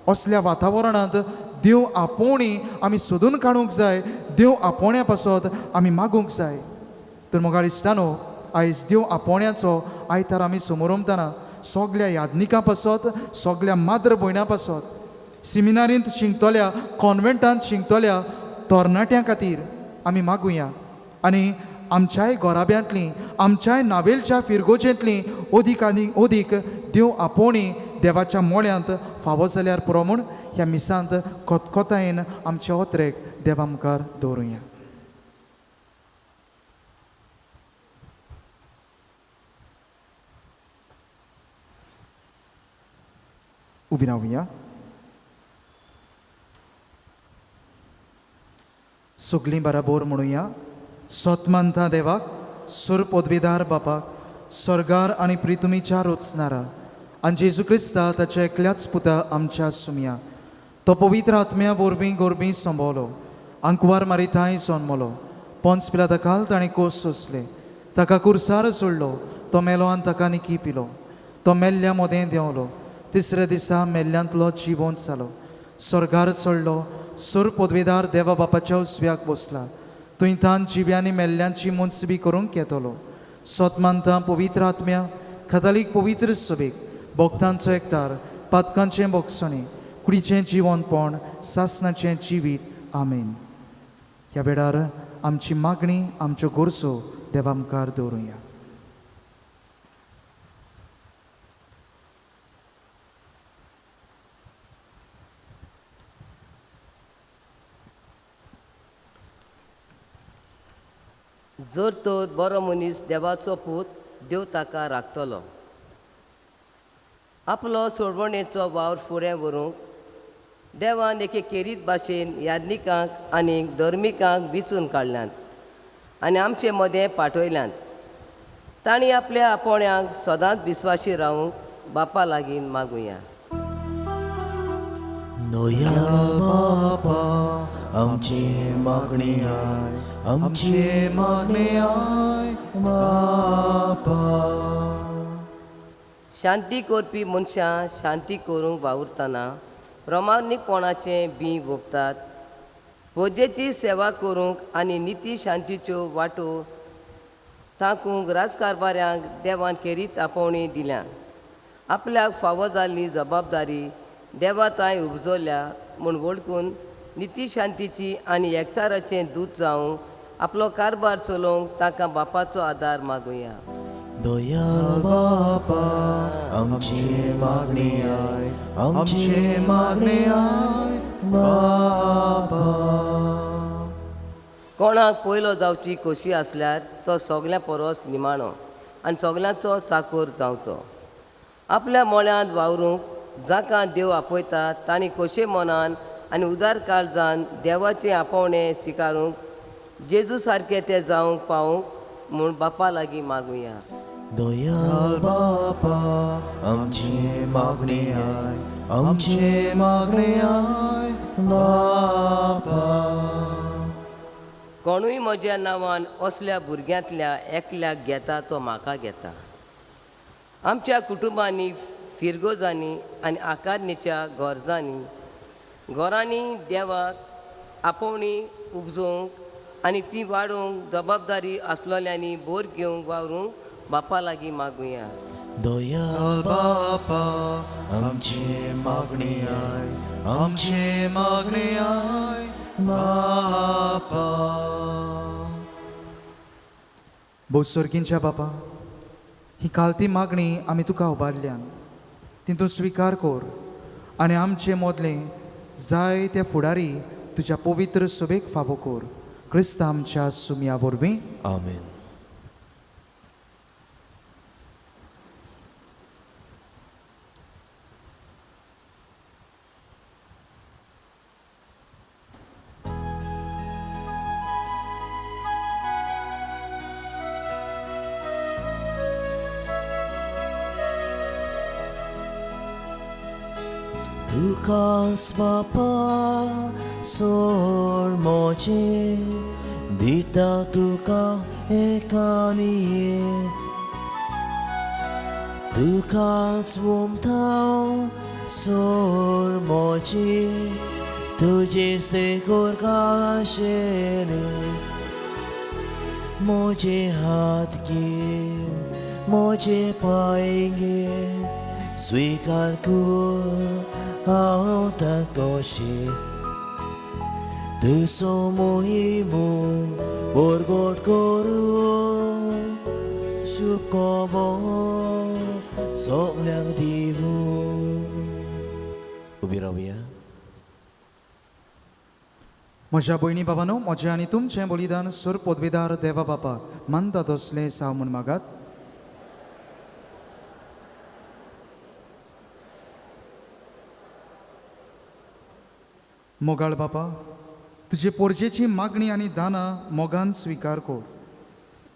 असल्या वातावरणांत देव आपोवणी आमी सोदून काडूंक जाय. देव आपोवण्या पासत आमी मागूंक जाय. तर मोगाळ इश्टानो, आयज देव आपोवण्याचो आयतार आमी समोरमतना सगल्या यादनिकां पासत, सगल्या माद्र भयणां पासत सिमिनारींत शिंकतल्या, कॉन्वेंटांत शिंकतल्या तरणाट्यां खातीर आमी मागुया आनी आमच्याय घराब्यांतलीं, आमच्याय नावेलच्या फिरगोजेंतलीं अदीक आनी अदीक देव आपोवणी देवाच्या मोळ्यांत फावो जाल्यार पुरो म्हूण ह्या मिसांत खतखतायेन आमच्या ओत्रेक देवा मुखार दवरुया. उबी रावया. सगलीं बराबर म्हणुया, सत मानता देवाक, सुर पदवीदार बापाक, स्वर्गार आनी प्रितुमीच्या रोचनारा आनी जेजू क्रिस्ता ताच्या एकल्याच पुता आमच्या सुमया, तो पवित्र आत्म्या वरवीं गोरबी संभवलो, आंकवार मारिताय जन्मलो, पोंच पिलाता काल ताणें कोस सोंसले, ताका कुर्सार सोडलो, तो मेलो आनी ताका निकी पिलो, तो मेल्ल्या मोदें देंवलो, तिसऱ्या दिसा मेल्ल्यांतलो जिवोन जालो, स्वर्गार चडलो, सुर पदवीदार देवा बापाच्या उजव्याक बसला, थंय तान जिव्यांनी मेल्ल्यांची मुंसबी करूंक येतलो. सत मानता पवित्र आत्म्या, कथालीक पवित्र सभेक, भक्तांचो एकतार, पातकांचें बोगसणें, कुडीचें जिवनपण, सासनाचें जिवीत. आमेन. ह्या वेळार आमची मागणी, आमच्यो गरजो देवा मुखार दवरुया. जर तर बरो मनीस देवाचो पूत, देव ताका राखतलो. आपलो सोडवणेचो वावर फुडें व्हरूंक देवान एके खेरीत भाशेन याज्ञिकांक आनी धर्मिकांक विचून काडल्यांत आनी आमचे मदें पाठयल्यांत. तांणी आपल्या आपोवण्यांक सदांच विस्वाशी रावूंक बापा लागीं मागुया. नोया बापा आमची मागणी I, आमची मागणी I बापा. शांती करपी मनशां शांती करूंक वावुरतना प्रमाणीकपणाचें बीं वोपतात. पोजेची सेवा करूंक आनी निती शांतीच्यो वाटो ताकूंक राजकारभाऱ्यांक देवान खेरीत आपोवणी दिल्या. आपल्याक फावो जाल्ली जबाबदारी देवा तांय उपजोल्या म्हूण वळखून निती शांतीची आनी एकचाराचें दूत जावंक आपलो कारभार चलोवंक तांकां बापाचो आदार मागुया. दयाळ बापा आमची मागणी I, आमची मागणी I बापा. कोणाक पयलो जावची खोशी आसल्यार तो सगल्यां परस निमाणो आनी सगल्यांचो चाकोर जावचो. आपल्या मोळ्यांत वावरूंक जाका देव आपयता तांणी खोशे मनान आनी उदार काळजान देवाचें आपोवणें स्विकारूंक जेजू सारकें तें जावंक पावूंक म्हूण बापा लागीं मागुया. दयाळ बापा आमची मागणी I, आमची मागणी I बापा. कोणूय म्हज्या नांवान असल्या भुरग्यांतल्या एकल्याक घेता तो म्हाका घेता. आमच्या कुटुंबांनी, फिरगोजांनी आनी आकारणीच्या गरजांनी घरांनी देवाक आपोवणी उपजोवंक आनी ती वाडोवंक जबाबदारी आसलेल्यांनी बोर घेवंक वावरूंक बापा लागीं मागुया. दयाळ बापा आमची मागणी I, आमची मागणी I बापा. भोवसर्गींच्या बापा, ही कालती मागणी आमी तुका उबारल्यान ती तूं स्विकार कर आनी आमचे मोदले जाय ते फुडारी तुज्या पवित्र सभेक फावो कर. क्रिस्ता आमच्या सुमया वरवीं. आमेन. तुकाच बापा सोड मोचे दिता तुका एकानी, तुकाच वमता सोड मोचे तुजेच ते कोरकाशेले. मोजे हात घे, मोजे पाय घे, स्वीकार कर हांव ताकोशी तुजो मोहिमो बरगोट करूं शुभ खबर सगल्यांक दिवूं. उबी रावया. म्हज्या भयणी बाबानो, म्हजें आनी तुमचें बलिदान सुर पदवीदार देवा बापाक मानता तसलें साव म्हूण मागात. मोगाळ बापा, तुजे पोरजेची मागणी आनी दानां मोगान स्विकार कर.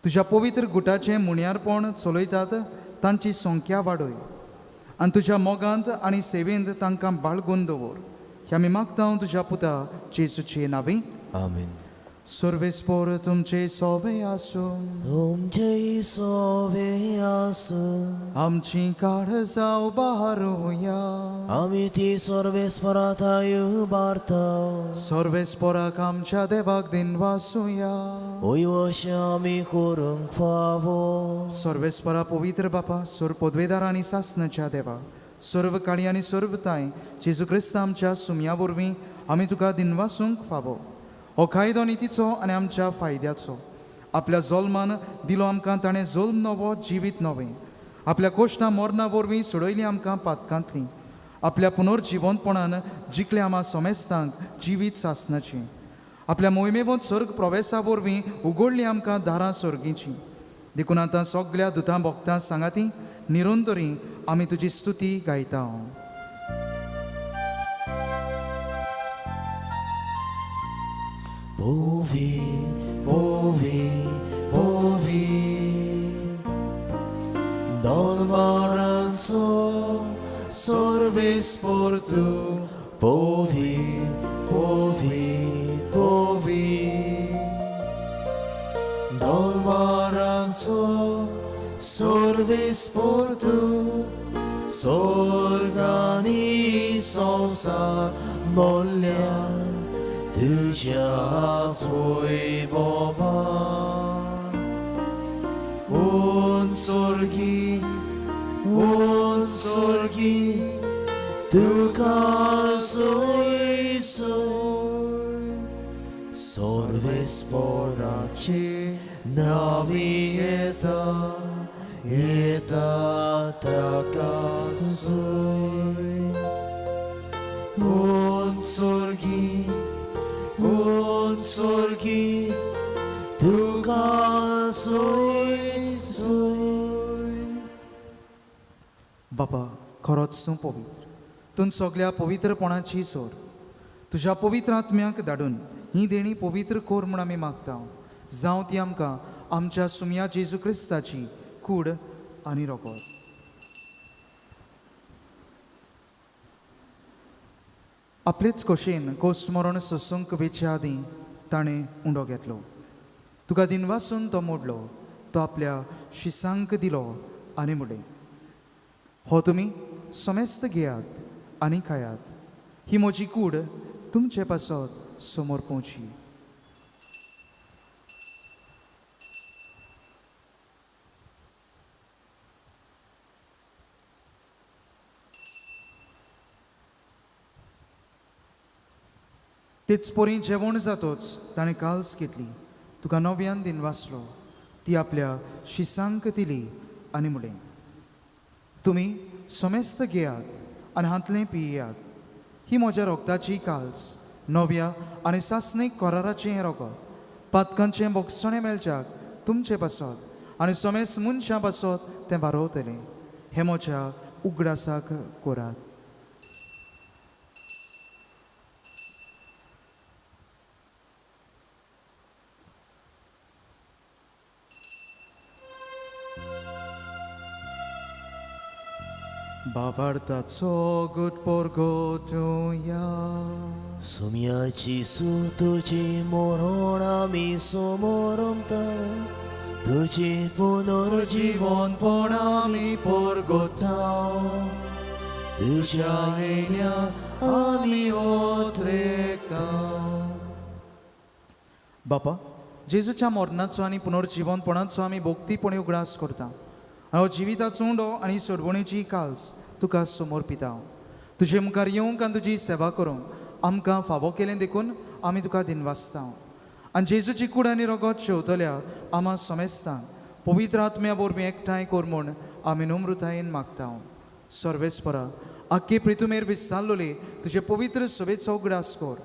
तुज्या पवित्र गुटाचें मुणयारपण चलयतात तांची संख्या वाडय आनी तुज्या मोगांत आनी सेवेंत तांकां बाळगून दवर. ह्या आमी मागता तुज्या पुता जेजूचे नांवी. आमेन. सर्वेस्पोर तुमचे सोवे आसूं. तुमचे सोवे आसूं. आमची काळजां उबारुया. आमी ती सर्वेस्पराताय उबारता. सर्वेस्पोराक आमच्या देवाक दिनवासुया. वय अशें आमी करूंक फावो. सर्वेस्परा पवित्र बापा, सर्व पदवेदार आनी सासणाच्या देवा, सर्व काळी आनी सर्व ताय जेजू क्रिस्त आमच्या सुमया वरवीं आमी तुका दिनवासूंक फावो. हो कायदो नितीचो आनी आमच्या फायद्याचो. आपल्या जोल्मान दिलो आमकां ताणें जोल्म नवो जिवीत नवें. आपल्या कोश्टां मरणा वरवीं सोडयलीं आमकां पातकांतलीं. आपल्या पुनर्जिवंतपणान जिखलें आमा सोमेस्तांक जिवीत सासणाचें. आपल्या मोहिमेवंत स्वर्ग प्रवेसा वरवीं उगडलीं आमकां दारां सर्गीचीं. देखून आतां सगल्या दुतां भोगतां सांगाती निरंतरी आमी तुजी स्तुती गायता. Povi, povi, povi, Dolmaranzo, sorves portu, povi, povi, povi, Dolmaranzo, sorves portu, sorgani sonsa bollia. तुज्या वैभवान उन स्वर्गी तुका सोय सोय सर्वेस्पराचे नावी येता येता ताका सोय उन स्वर्गी तुका सोय सोय. बापा, खरोच तूं पवित्र, तूं सगल्या पवित्रपणाची सोर. तुज्या पवित्र आत्म्याक धाडून ही देणी पवित्र कर म्हूण आमी मागता. जावं ती आमकां आमच्या सुमया जेजू क्रिस्ताची कूड आनी रोगत. आपलेच खोशेन कोश्ट मरण सोसूंक वेचे आदीं ताणें उंडो घेतलो. तुका दिनवासून तो मोडलो, तो आपल्या शिसांक दिलो आनी म्हणलें, हो तुमी समेस्त घेयात आनी खायात, ही म्हजी कूड तुमचे पासत समोर पोवची. तेच पोरी जेवण जातोच ताणें काल्स घेतली, तुका नव्यान दिनवासलो, ती आपल्या शिसांक दिली आनी म्हणलें, तुमी समेस्त घेयात आनी हांतलें पियात, ही म्हज्या रोगताची काल्स, नव्या आनी सासणीक कराराचें हें रोगत, पातकांचें बोगसणें मेळच्याक तुमचे पासत आनी समेस्त मनशां पासत तें बारोवतलें. हें म्हज्या उगडासाक करात. बाबार्थाचो गुट पोरगोटुया. सुम्याची सु तुजी मरण आमी समोरमता, तुजी पुनर्जीवनपण आमी पोरगोता, तुज्या येण्या आमी ओत्रेकता. बापा, जेजूच्या मरणाचो आनी पुनर्जीवनपणाचो आमी भोक्तीपणी उगडास करता. हो जिविताचो उंडो आनी सोडवणेची काल्स तुका समर्पिता. तुजे मुखार येवंक आनी तुजी सेवा करूंक आमकां फावो केलें देखून आमी तुका दिनवासता. आनी जेजूची कूड आनी रगत शेवतल्या आमा समेस्तांक पवित्र आत्म्या वरवीं एकठांय कर म्हूण आमी नम्रतायेन मागता. सर्वेस्परा आख्खे प्रितुमेर विस्तारलोले तुजे पवित्र सभेचो उगडास कर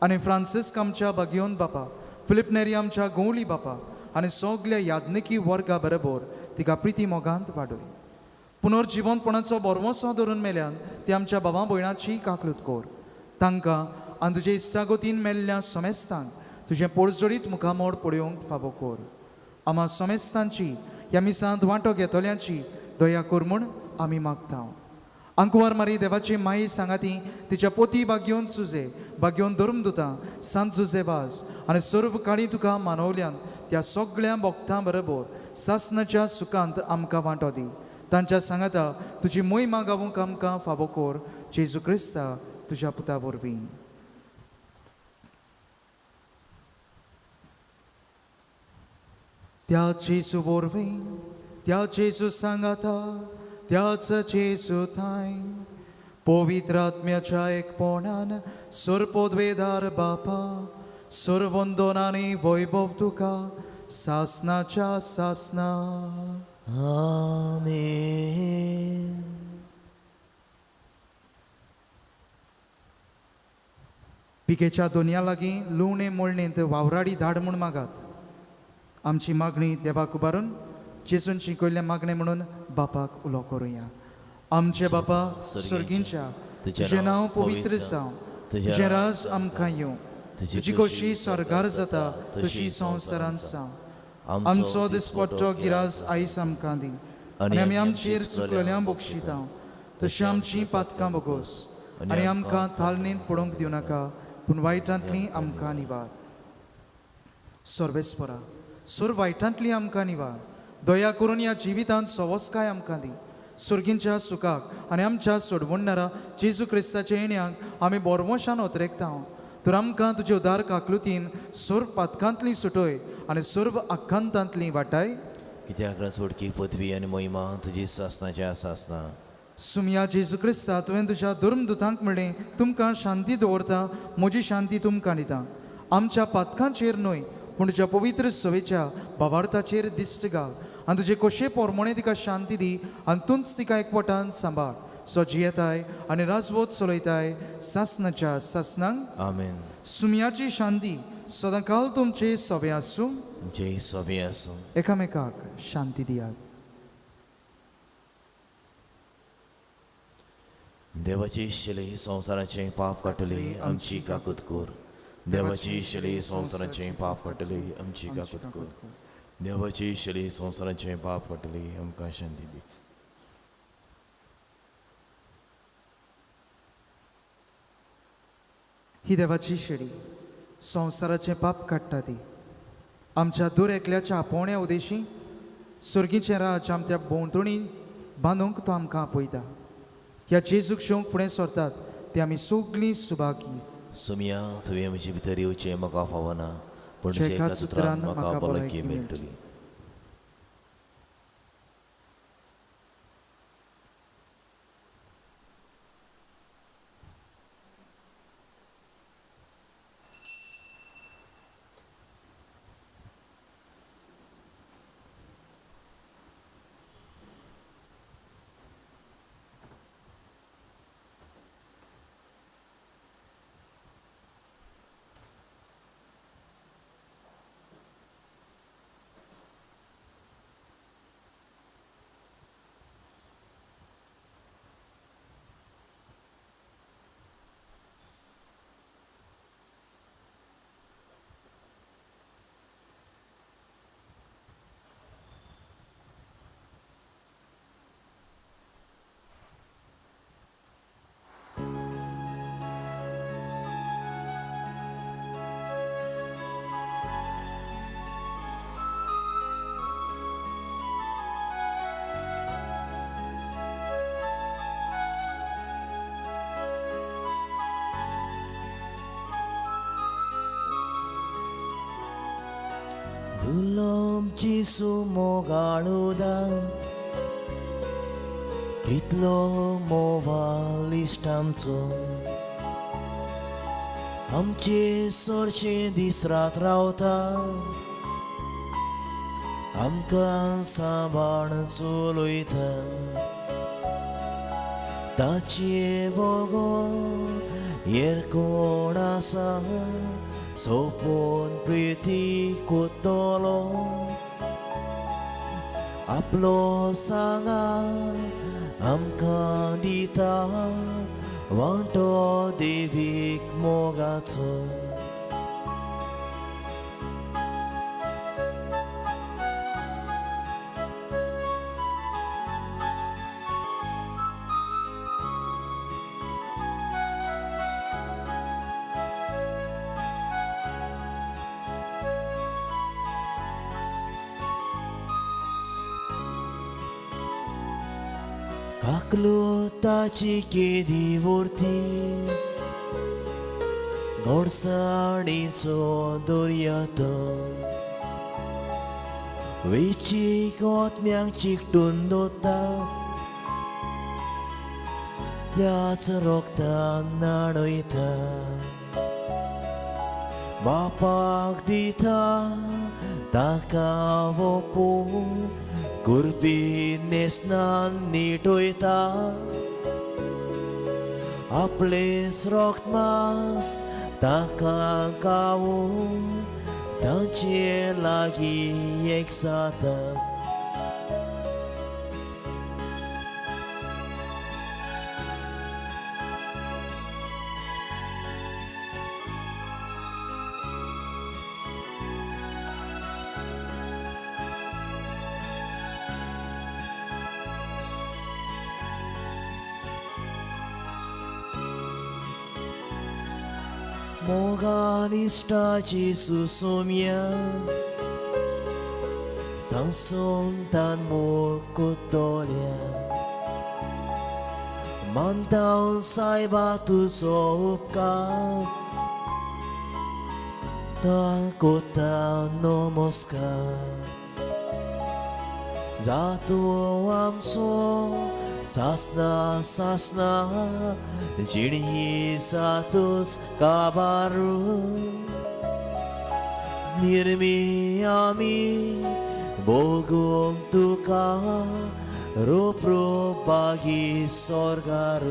आनी फ्रांसिस्क आमच्या बागियोन बापा, फिलीप नेरी आमच्या गोवली बापा आनी सगल्या याज्ञिकी वर्गा बरोबर तिका प्रिती मोगांत वाडय. पुनर्जिवंतपणाचो बरवसो धरून मेल्यान ती आमच्या बाबा भयणाची काकलूत कर. तांकां आनी तुजे इश्टागतीन मेल्ल्या समेस्तांक तुजें पोरजोडीत मुखामोड पळोवंक फावो कर. आमा समेस्तांची ह्या मिसांत वांटो घेतल्यांची दया कर म्हूण आमी मागता. आंकवार मारी देवाची माई सांगाती तिच्या पोती बागयोन सुजे बागयोन धर्मदुतां सांत जुजेवाज आनी सर्व काळी तुका मानवल्यान त्या सगळ्या भक्तां बरोबर सासनाच्या सुखांत आमकां वांटो दी. तांच्या सांगाता तुजी मोहिमा गावूंक आमकां फावो कर. जेजू क्रिस्ता तुज्या पुता वरवीं. त्या जेजू वरवीं, त्या जेजू सांगाता, त्याच जेजू थांय पवित्र आत्म्याच्या एकपणान सर्पोद्वेदार बापा सर्वंदन आनी वैभव तुका सासनाच्या सासना. आमेन. पिकेच्या दोनया लागीं लुवणे मोळणेंत वावराडी धाड म्हूण मागात. आमची मागणी देवाक उबारून जेजून शिकयल्लें मागणें म्हणून बापाक उलो करुया. आमचे बापा सर्गींच्या, तुजें नांव पवित्र जावं, तुजें राज आमकां येवं, तुजी खोशी स्वर्गार जाता तशी संवसारांत जावं. आमचो दिसपट्टो गिराज आयज आमकां दी आनी आमी आमचेर चुकलेल्या बक्षिता तशी आमची पातकां बोगोस आनी आमकां थालणींत पडोवंक दिवं नाका, पूण वायटांतली आमकां निवार. सर्वेस्परा सर्व वायटांतली आमकां निवार. दया करून ह्या जिवितांत सवस्काय आमकां दी. सर्गींच्या सुखाक आनी आमच्या सोडवणणारा जेजू क्रिस्ताच्या येण्याक आमी बोरवशान ओतरेकता. तर आमकां तुजे उदार काकलुतीन सर्व पातकांतली सुटय आनी सर्व आकांतांतली वाटाय. कित्याक सोडकी पदवी आनी महिमा तुजी सासनाच्या सासना. सुमया जेजू क्रिस्ता, तुवें तुज्या धर्मदुतांक म्हणलें, तुमकां शांती दवरता, म्हजी शांती तुमकां दिता. आमच्या पातकांचेर न्हय पूण तुज्या पवित्र सवेच्या भावार्थाचेर दिश्ट घाल आनी तुजे कोशे पोरमोणे तिका शांती दी आनी तूंच तिका एकवटान सांबाळ. सो जियेताय आनी राजवत चलयताय सासनाच्या सासनांक. आमेन. सुमयाची शांती सदांकाल तुमचे सवे आसूं. तुमचे सवे आसूं. एकामेकाक शांती दियात. देवाची शिले संवसाराचें पाप काडटली आमची काकूत कर. देवाची शिले संवसाराचें पाप काडटली आमची काकूत कर. देवाची शिले संवसाराचें पाप काडटली आमकां शांती दी. ही देवाची शेडी संवसाराचें पाप काडटा ती आमच्या दर एकल्याच्या आपोवण्या उदेशी सर्गीचें राज आमच्या भोंवतणी बांदूंक तो आमकां आपयता. ह्या जेजूक शेवंक फुडें सरतात ते आमी सगळीं सुभागी. सुमया, तुवें म्हजे भितर येवचें म्हाका फावना, पूण एका सुत्रान म्हाका भलायकी मेळटली. दुर्लभ जेजू मोगाळुदा कितलो मोवाल इश्ट आमचो, आमचे सरशे दीस रात रावता, आमकां सांबाळ चलयता. ताचे बगर हेर कोण आसा सोंपोवन प्रिती कोत्तलो, आपलो सांगा आमकां दिता वांटो देवीक मोगाचो. काकलुताची केदी वर्ती गोडसाणीचो दर्या तो, वेचीक ओतम्यांक चिकटून दवरता, त्याच रोगतान न्हाणयता. बापाक दिता ताका वोपून, करपी न्हेसणान निटयता, आपलेंच रोगत मांस ताका खावून तांचे लागीं एक जाता. मोगान इश्टाची सुसोम्या सांसोन मोग कोत्तोल्या, मानता सायबा तुजो उपकार, ताकोता नमस्कार. जातू आमचो सासना सासना, जिणी सातूच काबारू, निर्मी आमी भोगूंक तुका रूप रूप बागी सोर्गार.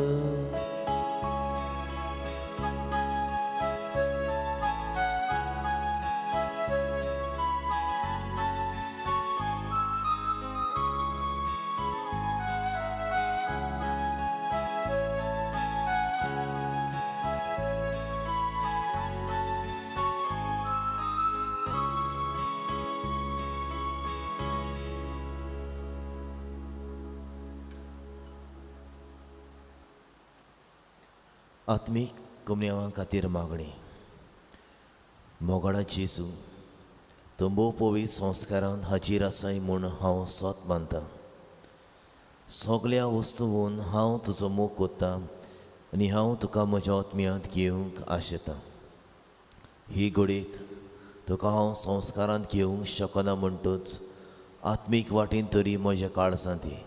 आत्मीक कुमन्यावां खातीर मागणी. मोगाळा जेजू, तूं भोव पवित्र संस्कारान हाजीर आसाय म्हूण हांव सोत मानतां. सगल्या वस्तून हांव तुजो मोग कोत्तां आनी हांव तुका म्हज्या आत्म्यांत घेवंक आशेतां. ही घडीक तुका हांव संस्कारांत घेवंक शकना म्हणटूच आत्मीक वाटेन तरी म्हज्या काळजांत ये.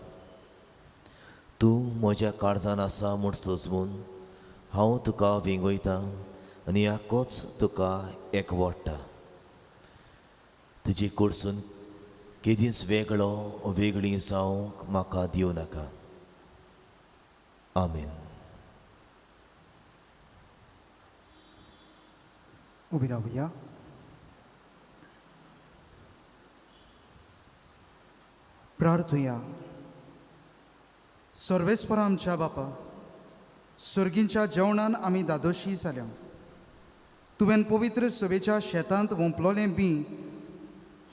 तूं म्हज्या काळजान आसा म्हूण सोजमून हांव तुका विंगयतां आनी आकोच तुका एकवडटा. तुजे कडसून केदींच वेगळो वेगळी जावंक म्हाका दिवं नाका. आमेन. उबी रावया. प्रार्थुया. सर्वेस्पर आमच्या बापा, सर्गींच्या जेवणान आमी दादोशी जाल्या. तुवें पवित्र सभेच्या शेतांत वोंपलोलें बी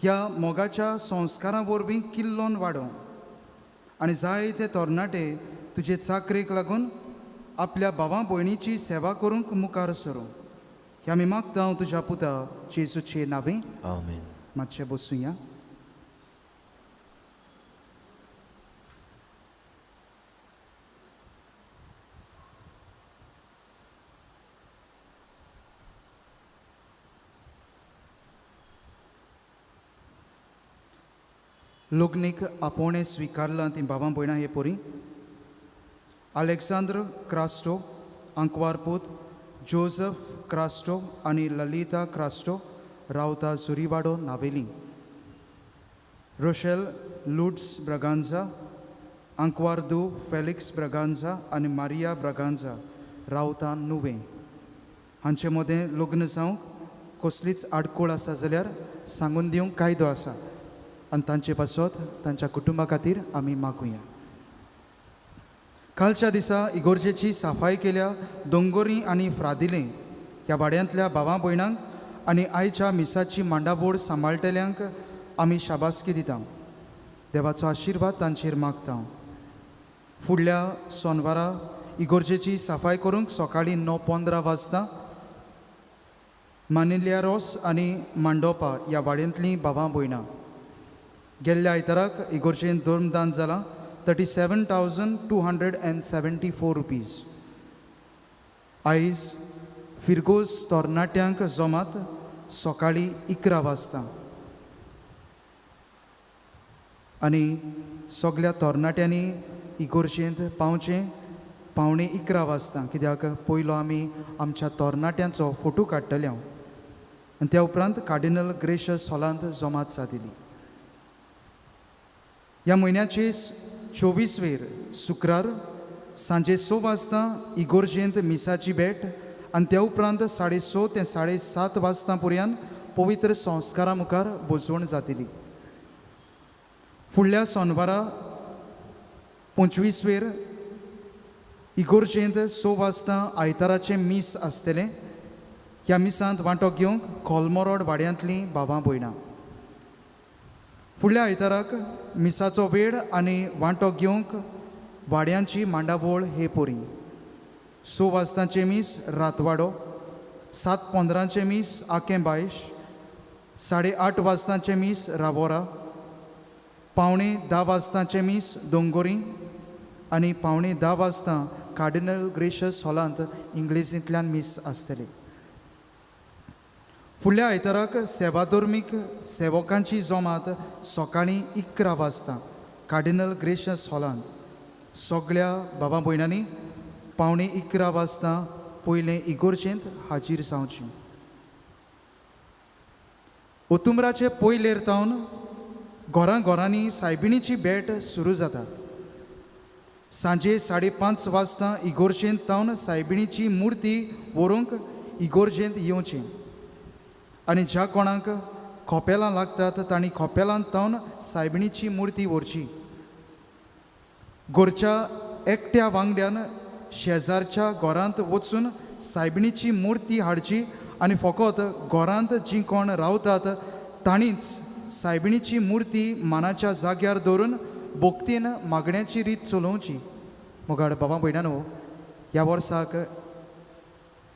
ह्या मोगाच्या संस्कारां वरवीं किल्लोन वाडोव आनी जायते तरणाटे तुजे चाकरेक लागून आपल्या भावा भयणीची सेवा करूंक मुखार सरूं. ह्या आमी मागता तुज्या पुता जेजूचे नांवे. आमेन. मातशें बसुया. लग्नीक आपोवणें स्विकारलां तीं भावां भयणां हे पोरी. अलेक्सांद्र क्रास्टो आंकवारपूत जोजफ क्रास्टो आनी ललिता क्रास्टो रावता Zuriwado Navelim. Rochelle Lourdes Braganza आंकवारदू Felix Braganza आनी मारिया ब्रागांझा रावता नुवें. हांचे मदें लग्न जावंक कसलीच आडखळ आसा जाल्यार सांगून दिवंक कायदो आसा आनी तांचे पासत तांच्या कुटुंबा खातीर आमी मागुया. कालच्या दिसा इगोर्जेची साफाय केल्या दोंगोरी आनी फ्रादिले ह्या वाड्यांतल्या भावां भयणांक आनी आयच्या मिसाची मांडावळ सांबाळटल्यांक आमी शाबासकी दिता. देवाचो आशिर्वाद तांचेर मागता. फुडल्या सोनवारा इगोर्जेची साफाय करूंक सकाळीं 9:15 वाजता मानिलियारोस आनी मांडोपा ह्या वाड्यांतलीं भावां भयणां. गेल्ल्या आयताराक इगोर्जेन धर्मदान जालां 37,274 रुपीज. आयज फिरगोज तरणाट्यांक जमात सकाळीं 11 वाजता आनी सगल्या तरणाट्यांनी इगोर्जेंत पावचें 10:45 वाजता, कित्याक पयलो आमी आमच्या तरणाट्यांचो फोटो काडटले हांव आनी त्या उपरांत कार्डिनल ग्रेशस हॉलांत जमात जातली. ह्या म्हयन्याचे 24 वेर शुक्रार सांजे 6 वाजता इगोर्जेंत मिसाची भेट आनी त्या उपरांत 6:30 ते 7:30 वाजता पर्यंत पवित्र संस्कारा मुखार बसवण जातली. फुडल्या सोनवारा 25 वेर इगोर्जेंत 6 वाजता आयताराचें मीस आसतलें. ह्या मिसांत वांटो घेवंक कोलमोरोड वाड्यांतलीं भावां भयणां. फुडल्या आयताराक मिसाचो वेळ आनी वांटो घेवंक वाड्यांची मांडावळ हे पोरी. 6 वाजताचें मीस रातवाडो, 7:15 मीस आकें बायश, 8:30 वाजताचें मीस रावोरा, 9:45 वाजताचें मीस दोंगोरी आनी 9:45 वाजता कार्डिनल ग्रेशस हॉलांत इंग्लिशींतल्यान मीस आसतलें. फुडल्या आयताराक सेवाधर्मीक सेवकांची जमात सकाळीं 11 वाजता कार्डिनल ग्रेशस हॉलांत. सगळ्या बाबा भयणांनी 10:45 वाजता पयलें इगोर्जेंत हाजीर जावचें. ओतुमराचे पयलेर तावन घरां घरांनी सायबिणीची भेट सुरू जाता. सांजे 5:30 वाजता इगोर्जेंत तावन सायबिणीची मुर्ती व्हरूंक इगोर्जेंत येवचें आनी ज्या कोणाक खोपेलां लागतात तांणी खोपेलांत तावन सायबिणीची मुर्ती व्हरची. घरच्या एकट्या वांगड्यान शेजारच्या घरांत वचून सायबिणीची मुर्ती हाडची आनी फकत घरांत जीं कोण रावतात तांणीच सायबिणीची मुर्ती मानाच्या जाग्यार दवरून भक्तीन मागण्याची रीत चलोवची. मुगाड बाबा भयणानो, ह्या वर्साक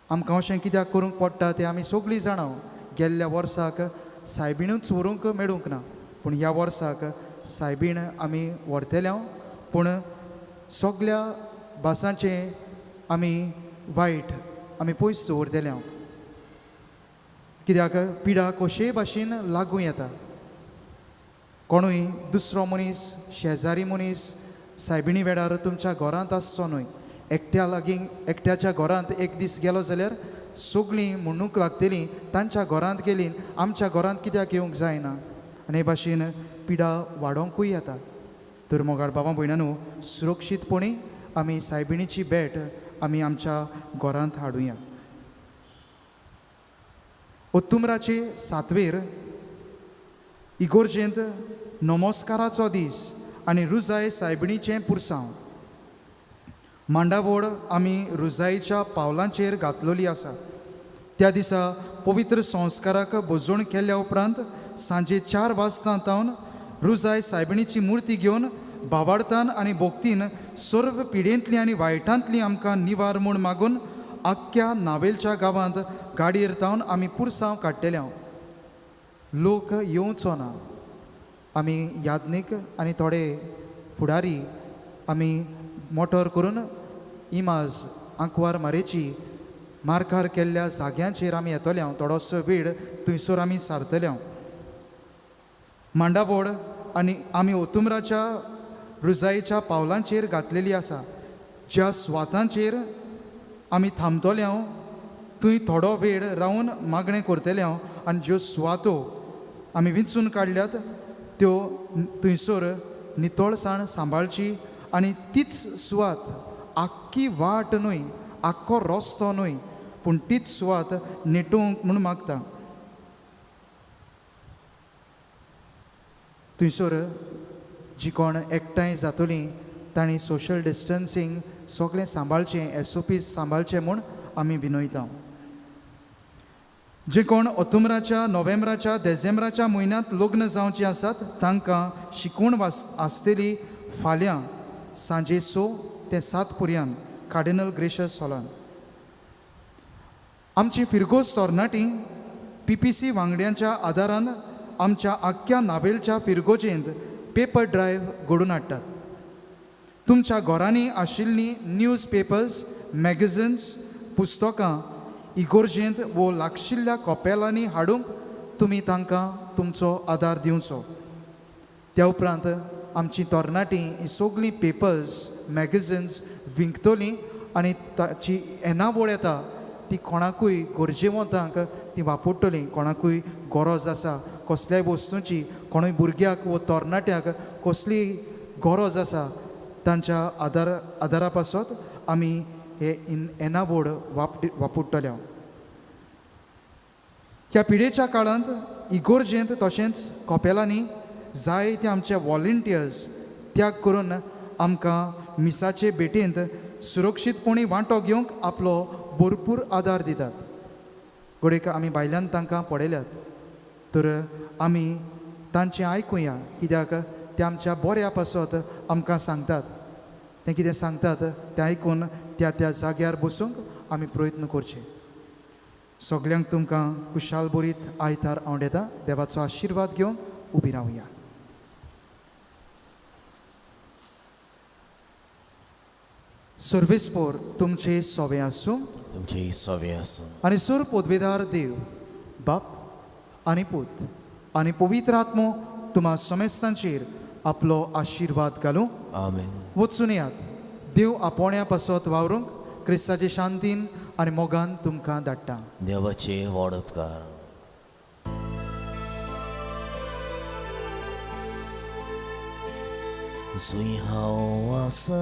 आमकां अशें कित्याक करूंक पडटा तें आमी सगळीं जाणां. गेल्ल्या वर्साक सायबिणूच व्हरूंक मेळूंक ना, पूण ह्या वर्साक सायबीण आमी व्हरतले. पूण सगल्या भासांचें आमी वायट आमी पयस दवरतले. कित्याक पिडा कशेय भाशेन लागूं येता. कोणूय दुसरो मनीस, शेजारी मनीस सायबिणी वेळार तुमच्या घरांत आसचो न्हय. एकट्या लागीं एकट्याच्या घरांत एक दीस गेलो जाल्यार सगळीं म्हणूंक लागतलीं तांच्या घरांत गेलीं, आमच्या घरांत कित्याक येवंक जायना. आनी हे भाशेन पिडा वाडोवंकूय येता. तर मोगाळ बाबा भयणानो, सुरक्षीतपणी आमी सायबिणीची भेट आमी आमच्या घरांत हाडुया. ओतुमराचे सातवेर इगोर्जेंत नमस्काराचो दीस आनी रुजाय सायबिणीचें पुरसांव. मांडावळ आमी रुजायच्या पावलांचेर घातलेली आसा. त्या दिसा पवित्र संस्काराक भोजवण केल्या उपरांत सांजे 4 वाजता तावन रुजाय सायबिणीची मुर्ती घेवन भावार्थान आनी भक्तीन सर्व पिडेंतली आनी वायटांतली आमकां निवार म्हूण मागून आख्ख्या नावेलच्या गांवांत गाडयेर तावन आमी पुरसांव काडटले. लोक येवचो ना. आमी याज्ञीक आनी थोडे फुडारी आमी मोटर करून इमाज आंकवार मारेची मार्कार केल्ल्या जाग्यांचेर आमी येतले. थोडोसो वेळ थंयसर आमी सारतले. मांडावळ आनी आमी ओतुमराच्या रुजायेच्या पावलांचेर घातलेली आसा. ज्या सुवातांचेर आमी थांबतले हांव थंय थोडो वेळ रावन मागणें करतले हांव आनी ज्यो सुवातो आमी विंचून काडल्यात त्यो थंयसर नितळसाण सांबाळची आनी तीच सुवात आख्खी वाट न्हय, आख्खो रस्तो न्हय, पूण तीच सुवात निटोवंक म्हूण मागता. थंयसर जी कोण एकठांय जातलीं तांणी सोशल डिस्टन्सींग सगळें सांबाळचें, एस ओ पी सांबाळचें म्हूण आमी विनयता. जे कोण ऑक्टोबराच्या, नोव्हेंबराच्या, देसेंब्राच्या म्हयन्यांत लग्न जावचीं आसात तांकां शिकवण वास आसतली फाल्यां सांजे 6 ते 7 पर्यंत कार्डिनल ग्रेशस हॉलान. आमची फिरगोज तरणाटी पी पी सी वांगड्यांच्या आदारान आमच्या आख्ख्या नावेलच्या फिरगोजेंत पेपर ड्रायव्ह घडोवन हाडटात. तुमच्या घरांनी आशिल्लीं न्यूज पेपर्स, मॅगझिन्स, पुस्तकां इगोर्जेंत वो लागशिल्ल्या कपेलांनी हाडूंक तुमी तांकां तुमचो आदार दिवचो. त्या उपरांत आमची तरणाटीं ही सगळीं पेपर्स, मॅगझिन्स विकतलीं आनी ताची येणावळ येता ती कोणाकूय गरजेवंतांक ती वापरतलीं. कोणाकूय गरज आसा कसल्याय वस्तूची, कोणूय भुरग्याक वो तरणाट्याक कसली गरज आसा तांच्या आदारा पासत आमी हे येणावळ वापरतले. ह्या पिडेच्या काळांत इगोर्जेंत तशेंच कपेलांनी जायते आमचे वॉलंटियर्स त्याग करून आमकां मिसाचे भेटेंत सुरक्षीतपणी वांटो घेवंक आपलो भरपूर आदार दितात. घडयेक आमी भायल्यान तांकां पळयल्यात तर आमी तांचें आयकुया, कित्याक ते आमच्या बऱ्या पासत आमकां सांगतात. तें कितें सांगतात तें आयकून त्या त्या जाग्यार बसूंक आमी प्रयत्न करचे. सगल्यांक तुमकां कुशाल बरीत आयतार आवडेता. देवाचो आशिर्वाद घेवन उबी रावया. सर्वेस्पोर तुमचे सोवे आसूं, तुमचे सोवे आसूं. आनी सुर पदवेदार देव बाप आनी पूत आनी पवित्र आत्मो तुमा समेस्तांचेर आपलो आशिर्वाद घालूं. आमेन. वचून येयात. देव आपोवण्या पासत वावरूंक क्रिस्ताचे शांतीन आनी मोगान तुमकां धाडटा. देवाचे व्हड उपकार. जुंय हांव आसा,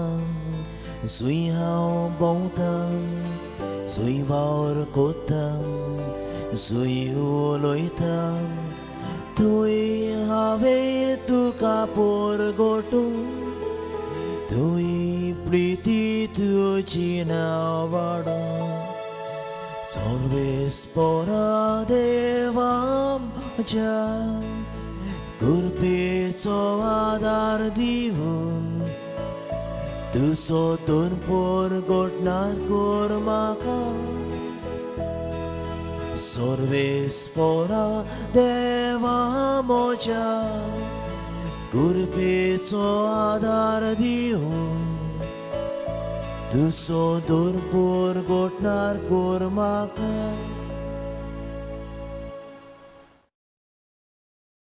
जुंय हांव भोंवता, जुंय वावर कोता, जुंय उलयता, थंय हांवें तुका पोरगोटूं, थंय प्रिती तुजी नांव वाडूं. सर्वेस्पोरा देवा म्हज्या कृपेचो आदार दिवन तुजो दोन पोरगोटणार कर म्हाका. सर्वेस्पोरा देवा म्हज्या कृपेचो आदार दिवन तुजो दोन पोरगोटणार कर म्हाका.